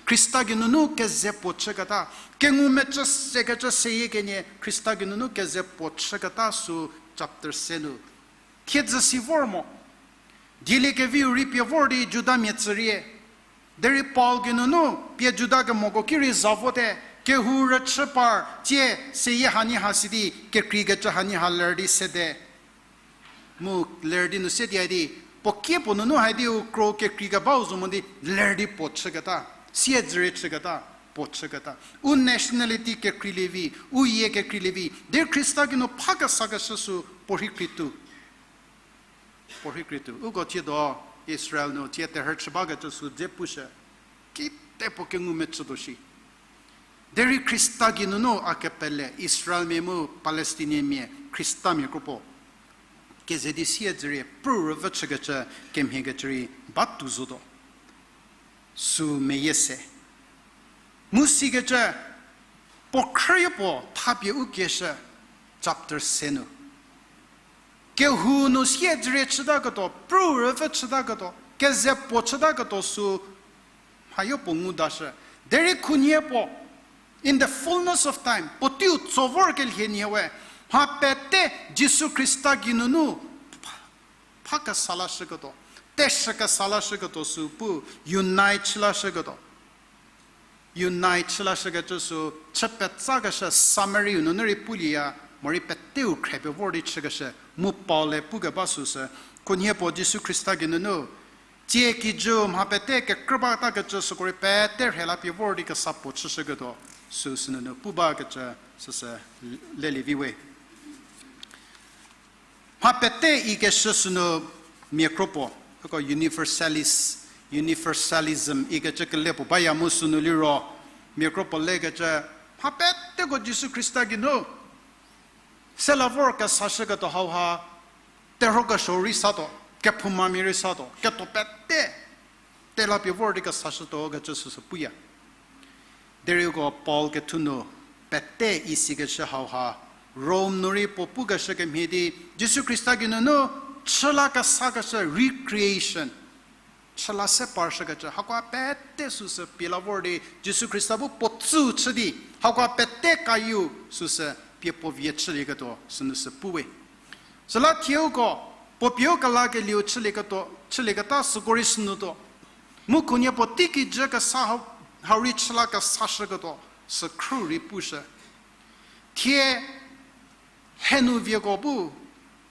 Khrista geinunu keze puo chüketa. Kengumecü sekecü seyie kenie Khrista geinunu keze puo chüketa sü chapter se nu. Thiedzü si vor mo. Dieliekeviu rei pie vor di Judamia tsürie. Derei Paul geinunu pie Juda kemoko ki rei za vote, kehou rüchü par tsie seyie hanie ha si di kekreikecü hanie ha ler di sede. Mu ler di nu se di hai di, puo kie puo nunu hai di u kro kekreikebau zo mo di ler di puo chüketa, siedzürie chüketa, puo chüketa. U nationality kekreilie vi, u yie kekreilie vi, derei Khrista geinu pha kesakeshü sü puo rhei krei tuo. Puo rhei krei tuo. Uko tsiedo Israel nu tsie terhü chü bakecü sü dze pushü. Kite puo kengumecütuo shi. Derei Khrista geinunu a kepele Israelmia mu Palestinianmia, Khristamia kropuo keze di siedzürie pru rüvü chükecü kemhiekecü rei batuo zotuo. Sü meyie se. Mu sikecü, puo khrüyo puo thapie u kieshü, chapter se nu. Kehou nu siedzürie chütaketuo, pru rüpfü chütaketuo, keze puo chütaketuo sü, mhayo puo ngudashü. Derei khunhie puo, in the fullness of time, puoteiu tso vorkelie nhie we, mha pete Jisu Khrista geinunu pha kesa lashüketuo, teshü kesa lashüketuo sü pu, unite chü lashüketuo. Unite chü lashükecü sü, chü petsakeshü summary-u nunu rei pulieya, morei peteu khriepie vor di chükeshü, mu Paul-e pukeba süsü, khunhie puo Jisu Khrista geinunu, tsie kijü mha pete kekrü batakecü süko rei pete rhei la pie vor di kesa puo chüshüketuo, süsü nunu pu bakecü süsü lelie vi we. Mha pete ikeshü sünu mia kro puo, uko universalis-, universalism ikecü kele puo baya mu sünu liro, mia kro puo lekecü, mha peteko Jisu Khrista geinu, sela vor kesashüketuo hauha, terhuo kesuo rei satuo, kephoumamia rei satuo, ketuo pete, tela pie vor di kesashütuo kecü süsü puya. Derei uko Paul kethu nu pete isikeshü hauha, Rome nu rei puo pukeshü kemhie di, Jisu Khrista geinunu chüla kesakeshü recreation. Chüla se parshükecü, hakoa pete süsü pie la vor di, Jisu Khrista bu puo tsüu chü di, hakoa pete kayieu süsü pie puo vie chülieketuo, sünu sü pu we. Süla thieuko, puo pieu kelakelieu chülieketuo, chülieketa süko rei sünutuo. Mu khunhie puo teikijü kesa hau, hau rei chüla kesashüketuo, sükhrü rei pushü. Thie henu vieko bu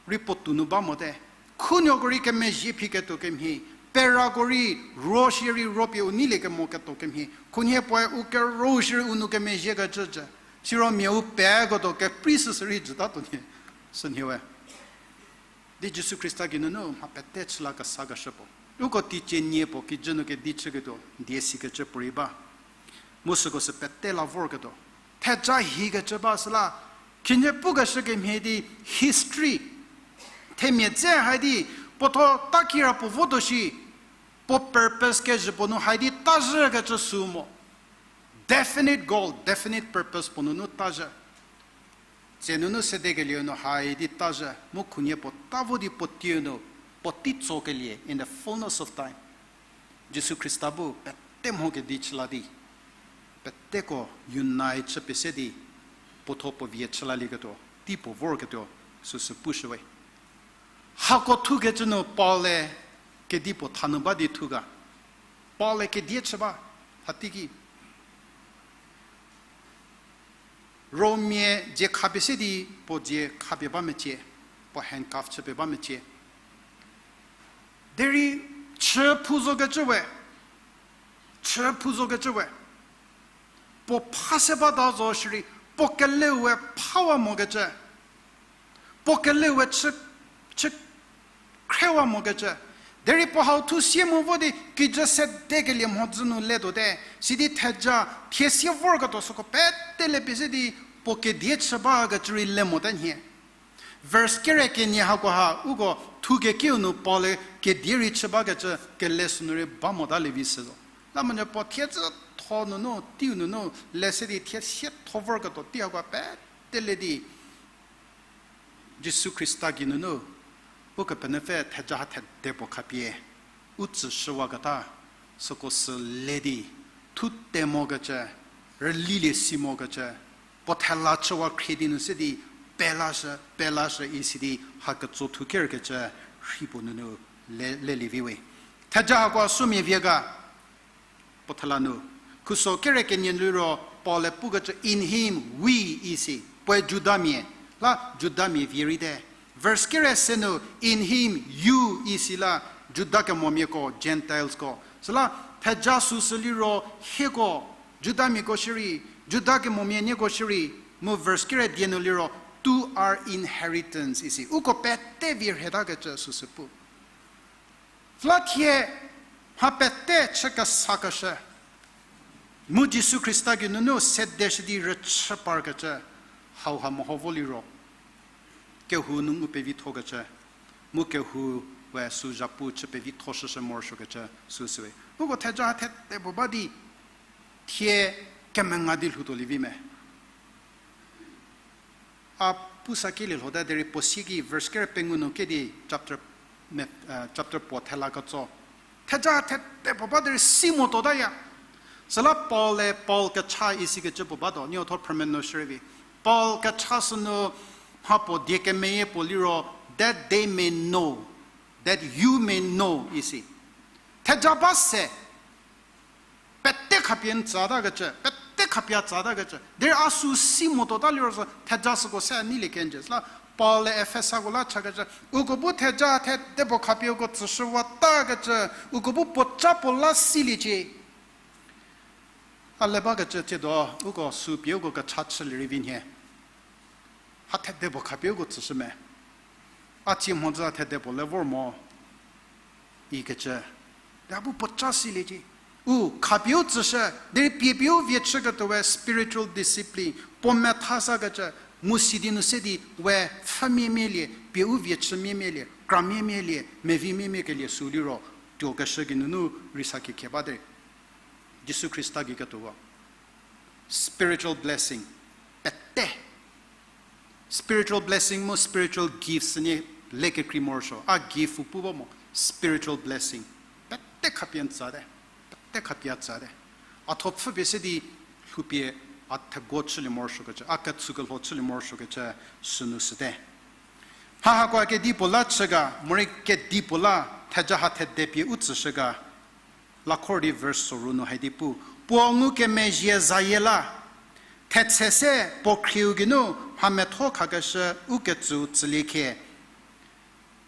rei puotou nu ba mote. Khunuoko rei kemezhie phiketuo kemhie, perako rei ro shierei ro pie u neilie kemoketuo kemhie, khunhie puoe u kero shierei u nu kemezhiekecü jü. Siro mia u peketuo keprei süsü rei jütatuo nhie, sünhie we. Di Jisu Khrista geinunu mha pete chüla kesakeshü puo, uko teicie nie puo kijü nu kedi chüketuo die sikecü puorei ba. Mu süko sü pete la vorketuo, theja hikecü ba süla, khinhie pukeshü kemhie di history, themia dze hai di, puotho takira puo votuo shi, puo purpose kezhü puo nu hai di tazhükecü sü mo. Definite goal, definite purpose puo nunu tazhü. Tse nunu sedekelieu nu hai di tazhü, mu khunhie puo ta vo di puo tieu nu, puotei tsokelie in the fullness of time. Jisu Khrista bu pete mho kedi chüla di, peteko unite chü pese di, puotho puo vie chülalieketuo, tei puo vorketuo, süsü pushü we. Hako thukecü nu Paul-e kedipuo thanu ba di thu ga. Paul-e kedie chü ba, hateiki Romia dzie khapie se di puo dzie khapie ba mecie, puo handcuff chüpie ba mecie. Derei chü phu zokecü we, chü phu zokecü we, puo pha se bata zo shierei, puo keleu we phawa mokecü, puo keleu we chü, chü khrewa mokecü, Derei puo hau thusie mu vo di kijü sedekelie mhodzü nu letuote, sidi theja thie sie vorketuo süko pete le pie se di puo kedie chü bakecü rei le mota nhie. Verse kere kenie hakoha uko thukekiu nu Paul-e kedie rei chü bakecü kele sünu rei ba motalie vi se zo. La monyü puo thie zütho nunu, teiu nunu, le se di thie sietho vorketuo tei hakoha pete le di Jisu Khrista geinunu, Ukepenuopfü theja ha thede puo khapie u tsüshüwaketa, süko sü le di, thute mokecü, rülilie si mokecü, puo thela chüwa khrie di nu se di, pelashü, pelashü isi di, ha ketso thukerkecü, rhi puo nunu le, lelie vi we. Theja hakoha sümia vie ga, puo thela nu. Khuso kere kenie liro Paul-e pukecü in him we isi, puoe Judamia, la Judamia vie rei te. Verse kere se nu in him you isi la Juda kemomiako, Gentilesko. Süla theja süsü liro hieko, Judamiako shierei, Juda kemomia nieko shierei, mu verse kere die nu liro to our inheritance isi. Uko pete vie rhetakecü süsü pu. Süla thie mha pete chü kesakeshü, mu Jisu Khrista geinunu sedeshü di rüchü parkecü, hauha meho vo liro, kehou nu ngu pevithokecü, mu kehou we sü zhapu chü pevitho shüshü morosuokecü süsüwe. Uko theja ha thede puo ba di, thie kemenga di lhoutuolie vi me. A pusa kelie lhote derei puo sieki verse kere pengou nu kedi chapter, me, chapter puo thela ketso. Theja thede puo ba derei si motuotaya. Süla Paul-e Paul kecha isikecü puo batuo, niotho phrüme nu shürei vi. Paul kecha sünu mha puo die kemeyie puo liro, that they may know, that you may know isi. Theja ba se, pete khapie n tsütakecü, pete khapie a tsütakecü. Derei a sü si motuota liro sü theja süko se neilie kenjü. Süla Paul-e Efesako la chakecü, uko bu theja thede puo khapie uko tsüshüwatakecü, uko bu puoca puo la siliecie. A le bakecü tsiedo, uko sü pie uko kecha chülie rei vi nhie. Ha thede puo khapie uko tsüshü me. A tsie mhodzü ha thede puo le vor mo ikecü. Derei a bu puoca siliecie. U khapie u tsüshü, derei pie pie u vie chüketuowe spiritual discipline, puo methasakecü, mu sidi nu se di we pfhümiemielie, pie u vie chümiemielie, kramiemielie, meviemiemiekelie sü liro, tuokeshü geinunu rei sa kekhie ba derei. Jisu Khrista gei ketuoko. Spiritual blessing. Pete. Spiritual blessing mu spiritual gifts nie le kekrei morosuo. A gift pu ba mo. Spiritual blessing. Pete khapie n tsüte. Pete khapie a tsüte. A thuo pfhüpie se di lhoupie a thego chülie morosuokecü. A ketsükelho chülie morosuokecü sünu süte. Mha hakoha kedipuo la chü ga, morei kedipuo la theja ha thede pie u tsüshü ga. Lakhor di verse soru nu haidi pu, puo ngukemezhie zayie la, thetse se puo khrieu geinu mha metho khakeshü u ketsüu tsülie khie.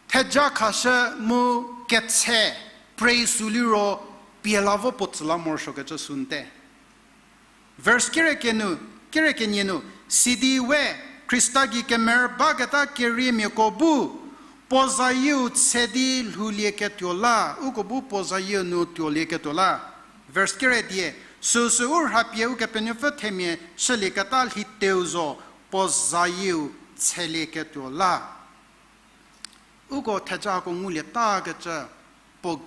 Theja khashü mu ketse, praise sü liro pie la vo puo tsü la morosuokecü sü nte. Verse kere kenie nu, sidi we Khrista gei kemerü baketa keriemiako bu, puo zayieu tse di lhoulieketuo la, uko bu puo zayieu nu tuolieketuo la. Verse kere die, süsü u rhapie Ukepenuopfü themia chülieketa lhiteu zo, puo zayieu tselieketuo la. Uko thejako ngulietakecü puo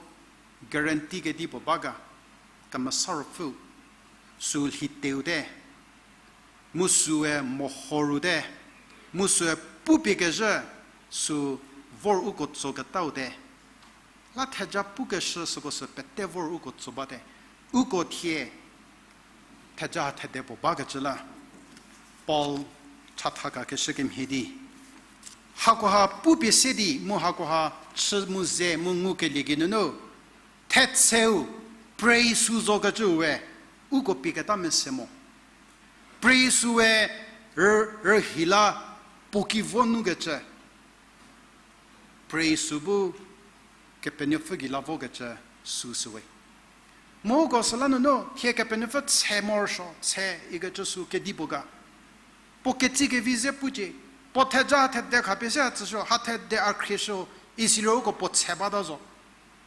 guarantee kedipuo ba ga, Kemesa Ruopfüu, sü lhiteu te, mu süe meho ru te, mu süe pupie kezhü, sü vor uko tsoketau te. La theja pukeshü süko sü pete vor uko tso bate. Uko thie theja thede puo bakecü la, Paul chatha kakeshü kemhie di, hakoha pupie se di mu hakoha chü mu ze mu ngukelie geinunu, thetseu, praise sü zokecüu we, uko pieketa mese mo. Praise sü we, rü, rühi la puo ki vo nukecü. Praise sü bu Kepenuopfü gei la vokecü süsü we. Mu uko süla nunu thie Kepenuopfü tse morosuo, tse ikecü sü kedipuo ga. Puo ketsi kevi ze pucie, puo theja ha thede khapie se ha tsüshü, ha thede a khrieshü, isiliro uko puo tse bata zo.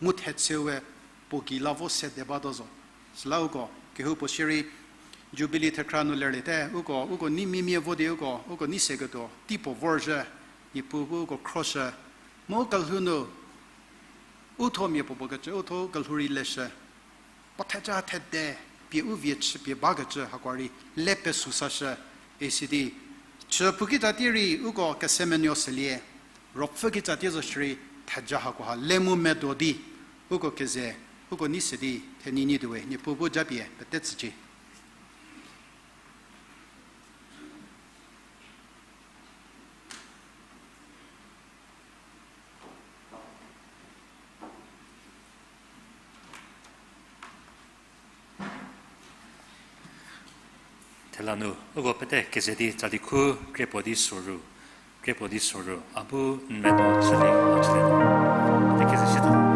Mu thetse we puo gei la vo sede batuo zo. Süla uko kehoupuo shierei Jubilee thekra nu lerliete, uko, uko nei mimia vo di uko, uko nei seketuo teipuo vorzhü, Niepuu bu uko khroshü. Mu kelhou nu, u thuo mia puopuo kecü, u thuo kelhou rei leshü. Puo theja thede, pie u vie chü pie bakecü hakoha rei le pesü sashü, isi di. Chü puketsatie rei uko kesemenuo selie, ruopfü ketsatie zo shierei theja hakoha le mu medo di, uko keze, uko nei se di, thenyi nyi tuowe, Niepuu bu japie pete tsücie. Thela nu, uko pete keze di tsali khu, krie puo di soru, krie puo di soru, a bu n medo chülie, a chülie. Pete keze shie tha.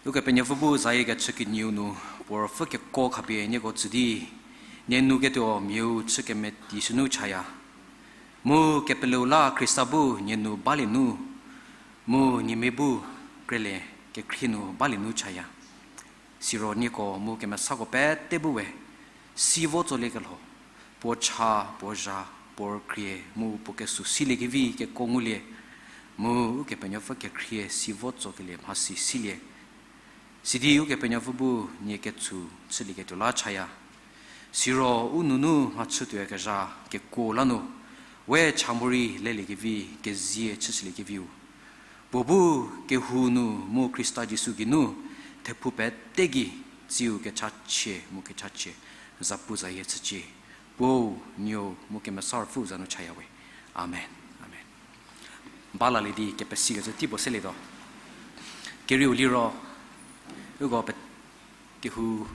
Ukepenuopfü bu zayie kechü kenieu nu, puo ruopfü keko khapie nieko tsü di, nie nu ketuo miau chü kemeti sünu chaya. Mu kepeleu la Khrista bu nie nu balie nu, mu niemia bu krelie kekhrie nu balie nu chaya. Siro nieko mu kemesako pete bu we, si vo tsoliekelho, puo cha, puo zha, puo rükrie, mu puo kesü siliekevi keko ngulie, mu Ukepenuopfü kekhrie si vo tsokelie mhasi silie. Sidi Ukepenuopfü bu nie ketsu chülieketuo la chaya. Siro u nunu mhachütuoyakezha kekuo la nu, we cha morei leliekevi, kezie chüshüliekeviu. Puo bu kehou nu mu Khrista Jisu geinu, thephou pete gei, tsiu kechachie mu kechachie, zapu zayie chücie. Puo, Nuou, mu Kemesa Ruopfüu za nu chayawe. Amen. Amen. Balalie di kepesikecü tei puo selietuo. Kerieu liro, uko pe-, kehou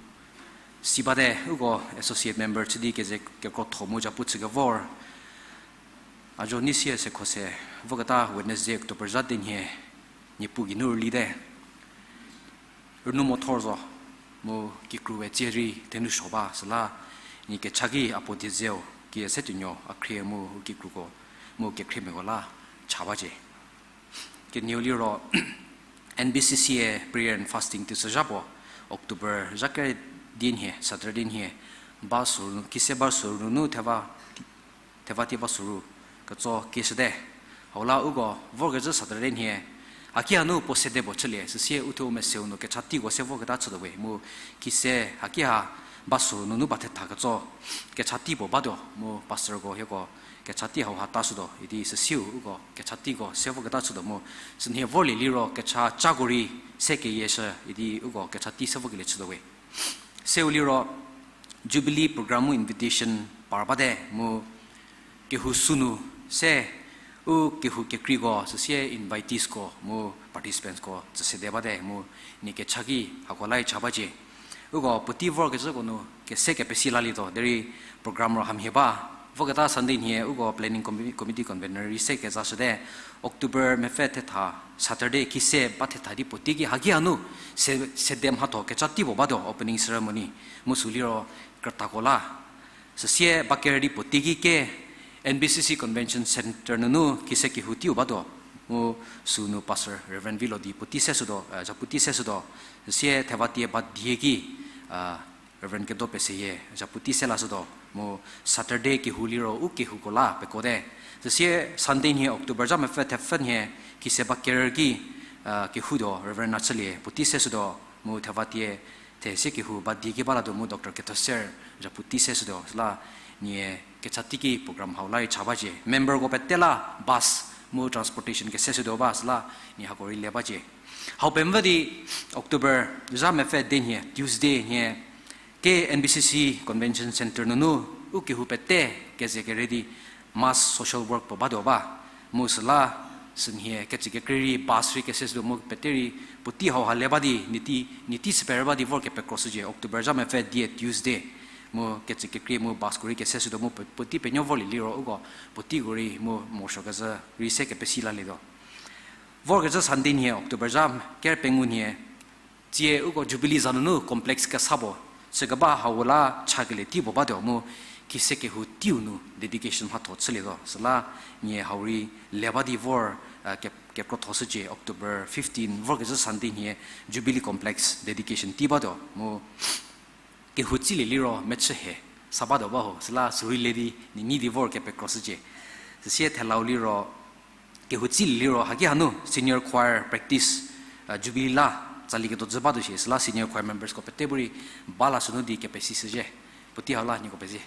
si bate, uko associate member chü di keze kekrotho mu japu chükevor. Ajo neisie se khose, voketa Wednesday, October zha tenhie, Niepuu geinu rülite. Rünou mo thor zo, mu kikru we tsie rei thenu suo ba, süla nie kecha ki a puo diezeu, kie se tuonuo a khrie mu u kikruko, mu kekhriemiako la cha bacie. Kenieu liro, N B C C a prayer and fasting teisozha puo, October zha kere Sunday nhie, Saturday nhie, ba sürü nu, khise ba sürü nunu theva, theva tie ba sürü ketso kieshüte. Hau la uko vorkezhü Saturday nhie, haki hanu puo sede puo chülie, süsie uthuo meseu nu kecha teiko se voketa chütuo we, mu khise haki ha ba sürü nunu ba thetha ketso kecha tei puo batuo, mu pastorko hieko kecha tei hauha tashütuo idi süsiu uko kecha teiko se voketa chütuo mu, sünhie vorlie liro kecha cako rei se keyieshü idi uko kecha tei se vokelie chütuo we. Seu liro Jubilee program mu invitation par bate mu kehou sünu se u kehou kekreiko süsie inviteesko mu participantsko tsü sede bate mu nie kecha ki hako la cha bacie. Uko puotei vorkezhüko nu kese kepesi lalietuo derei program ro hamhie ba. Voketa Sunday nhie uko planning commi-, committee convener rei se kezashüte. October mepfü thetha, Saturday khise ba thetha di puotei ki haki hanu se, sede mhatho kecha tei puo batuo opening ceremony. Mu sü liro krütako la süsie ba ker di puotei ki ke N B C C Convention Centre nunu khise kehou teiu batuo. Mu sünu Pastor Reverend Vilo di puotei seshütuo, zhapu tei seshütuo. Süsie theva tie ba die ki Reverend Kedo Peseyie zhapu tei se lashütuo. Mu Saturday kehou liro u kehouko la pekote. Süsie Sunday nhie October zha mepfü thepfü nhie khise ba ker ki kehoutuo Reverend Nachülie puotei seshütuo. Mu theva tie thesie kehou ba die ki ba latuo mu Doctor Kethoser zhapu tei seshütuo. Süla nie kecha teiki program hau la rei cha bacie. Memberko pete la bus mu transportation keseshütuo ba süla nie hako rei le bacie. Hau pemvü di October zha mepfü de nhie Tuesday nhie ke N B C C Convention Centre nunu u kehou pete keze kere di mass social work puo batuo ba. Mu süla sünhie kecü kekrei rei bus rei keseshütuo mu pete rei puotei hauha le ba di, nie tei, nie tei chü pere ba di vor kepekroshücie October zha mepfü die Tuesday. Mu kecü kekrei mu busko rei keseshütuo mu puotei penuo vorlie liro uko puoteiko rei mu morosuo kezhü rei se kepesi lalietuo. Vorkezhü Sunday nhie October zha ker pengou nhie tsie uko Jubilee za nunu complex kesa puo chükeba hau la chakelie tei puo batuo mu khise kehou teiu nu dedication mhatho chülietuo. Süla nie hau rei le ba di vor kekrothoshücie October fifteen vorkezhü Sunday nhie Jubilee Complex dedication tei batuo mu kehou tsilie liro mechü he sa batuo ba ho süla sürei le di nie nyi di vor kepekroshücie. Süsie thelau liro kehou tsilie liro haki hanu senior choir practice Jubilee la tsalieketuo dzü batuo shie süla senior choir membersko pete bu rei ba la sünu di kepesishücie. Puotei hau la nieko pezie.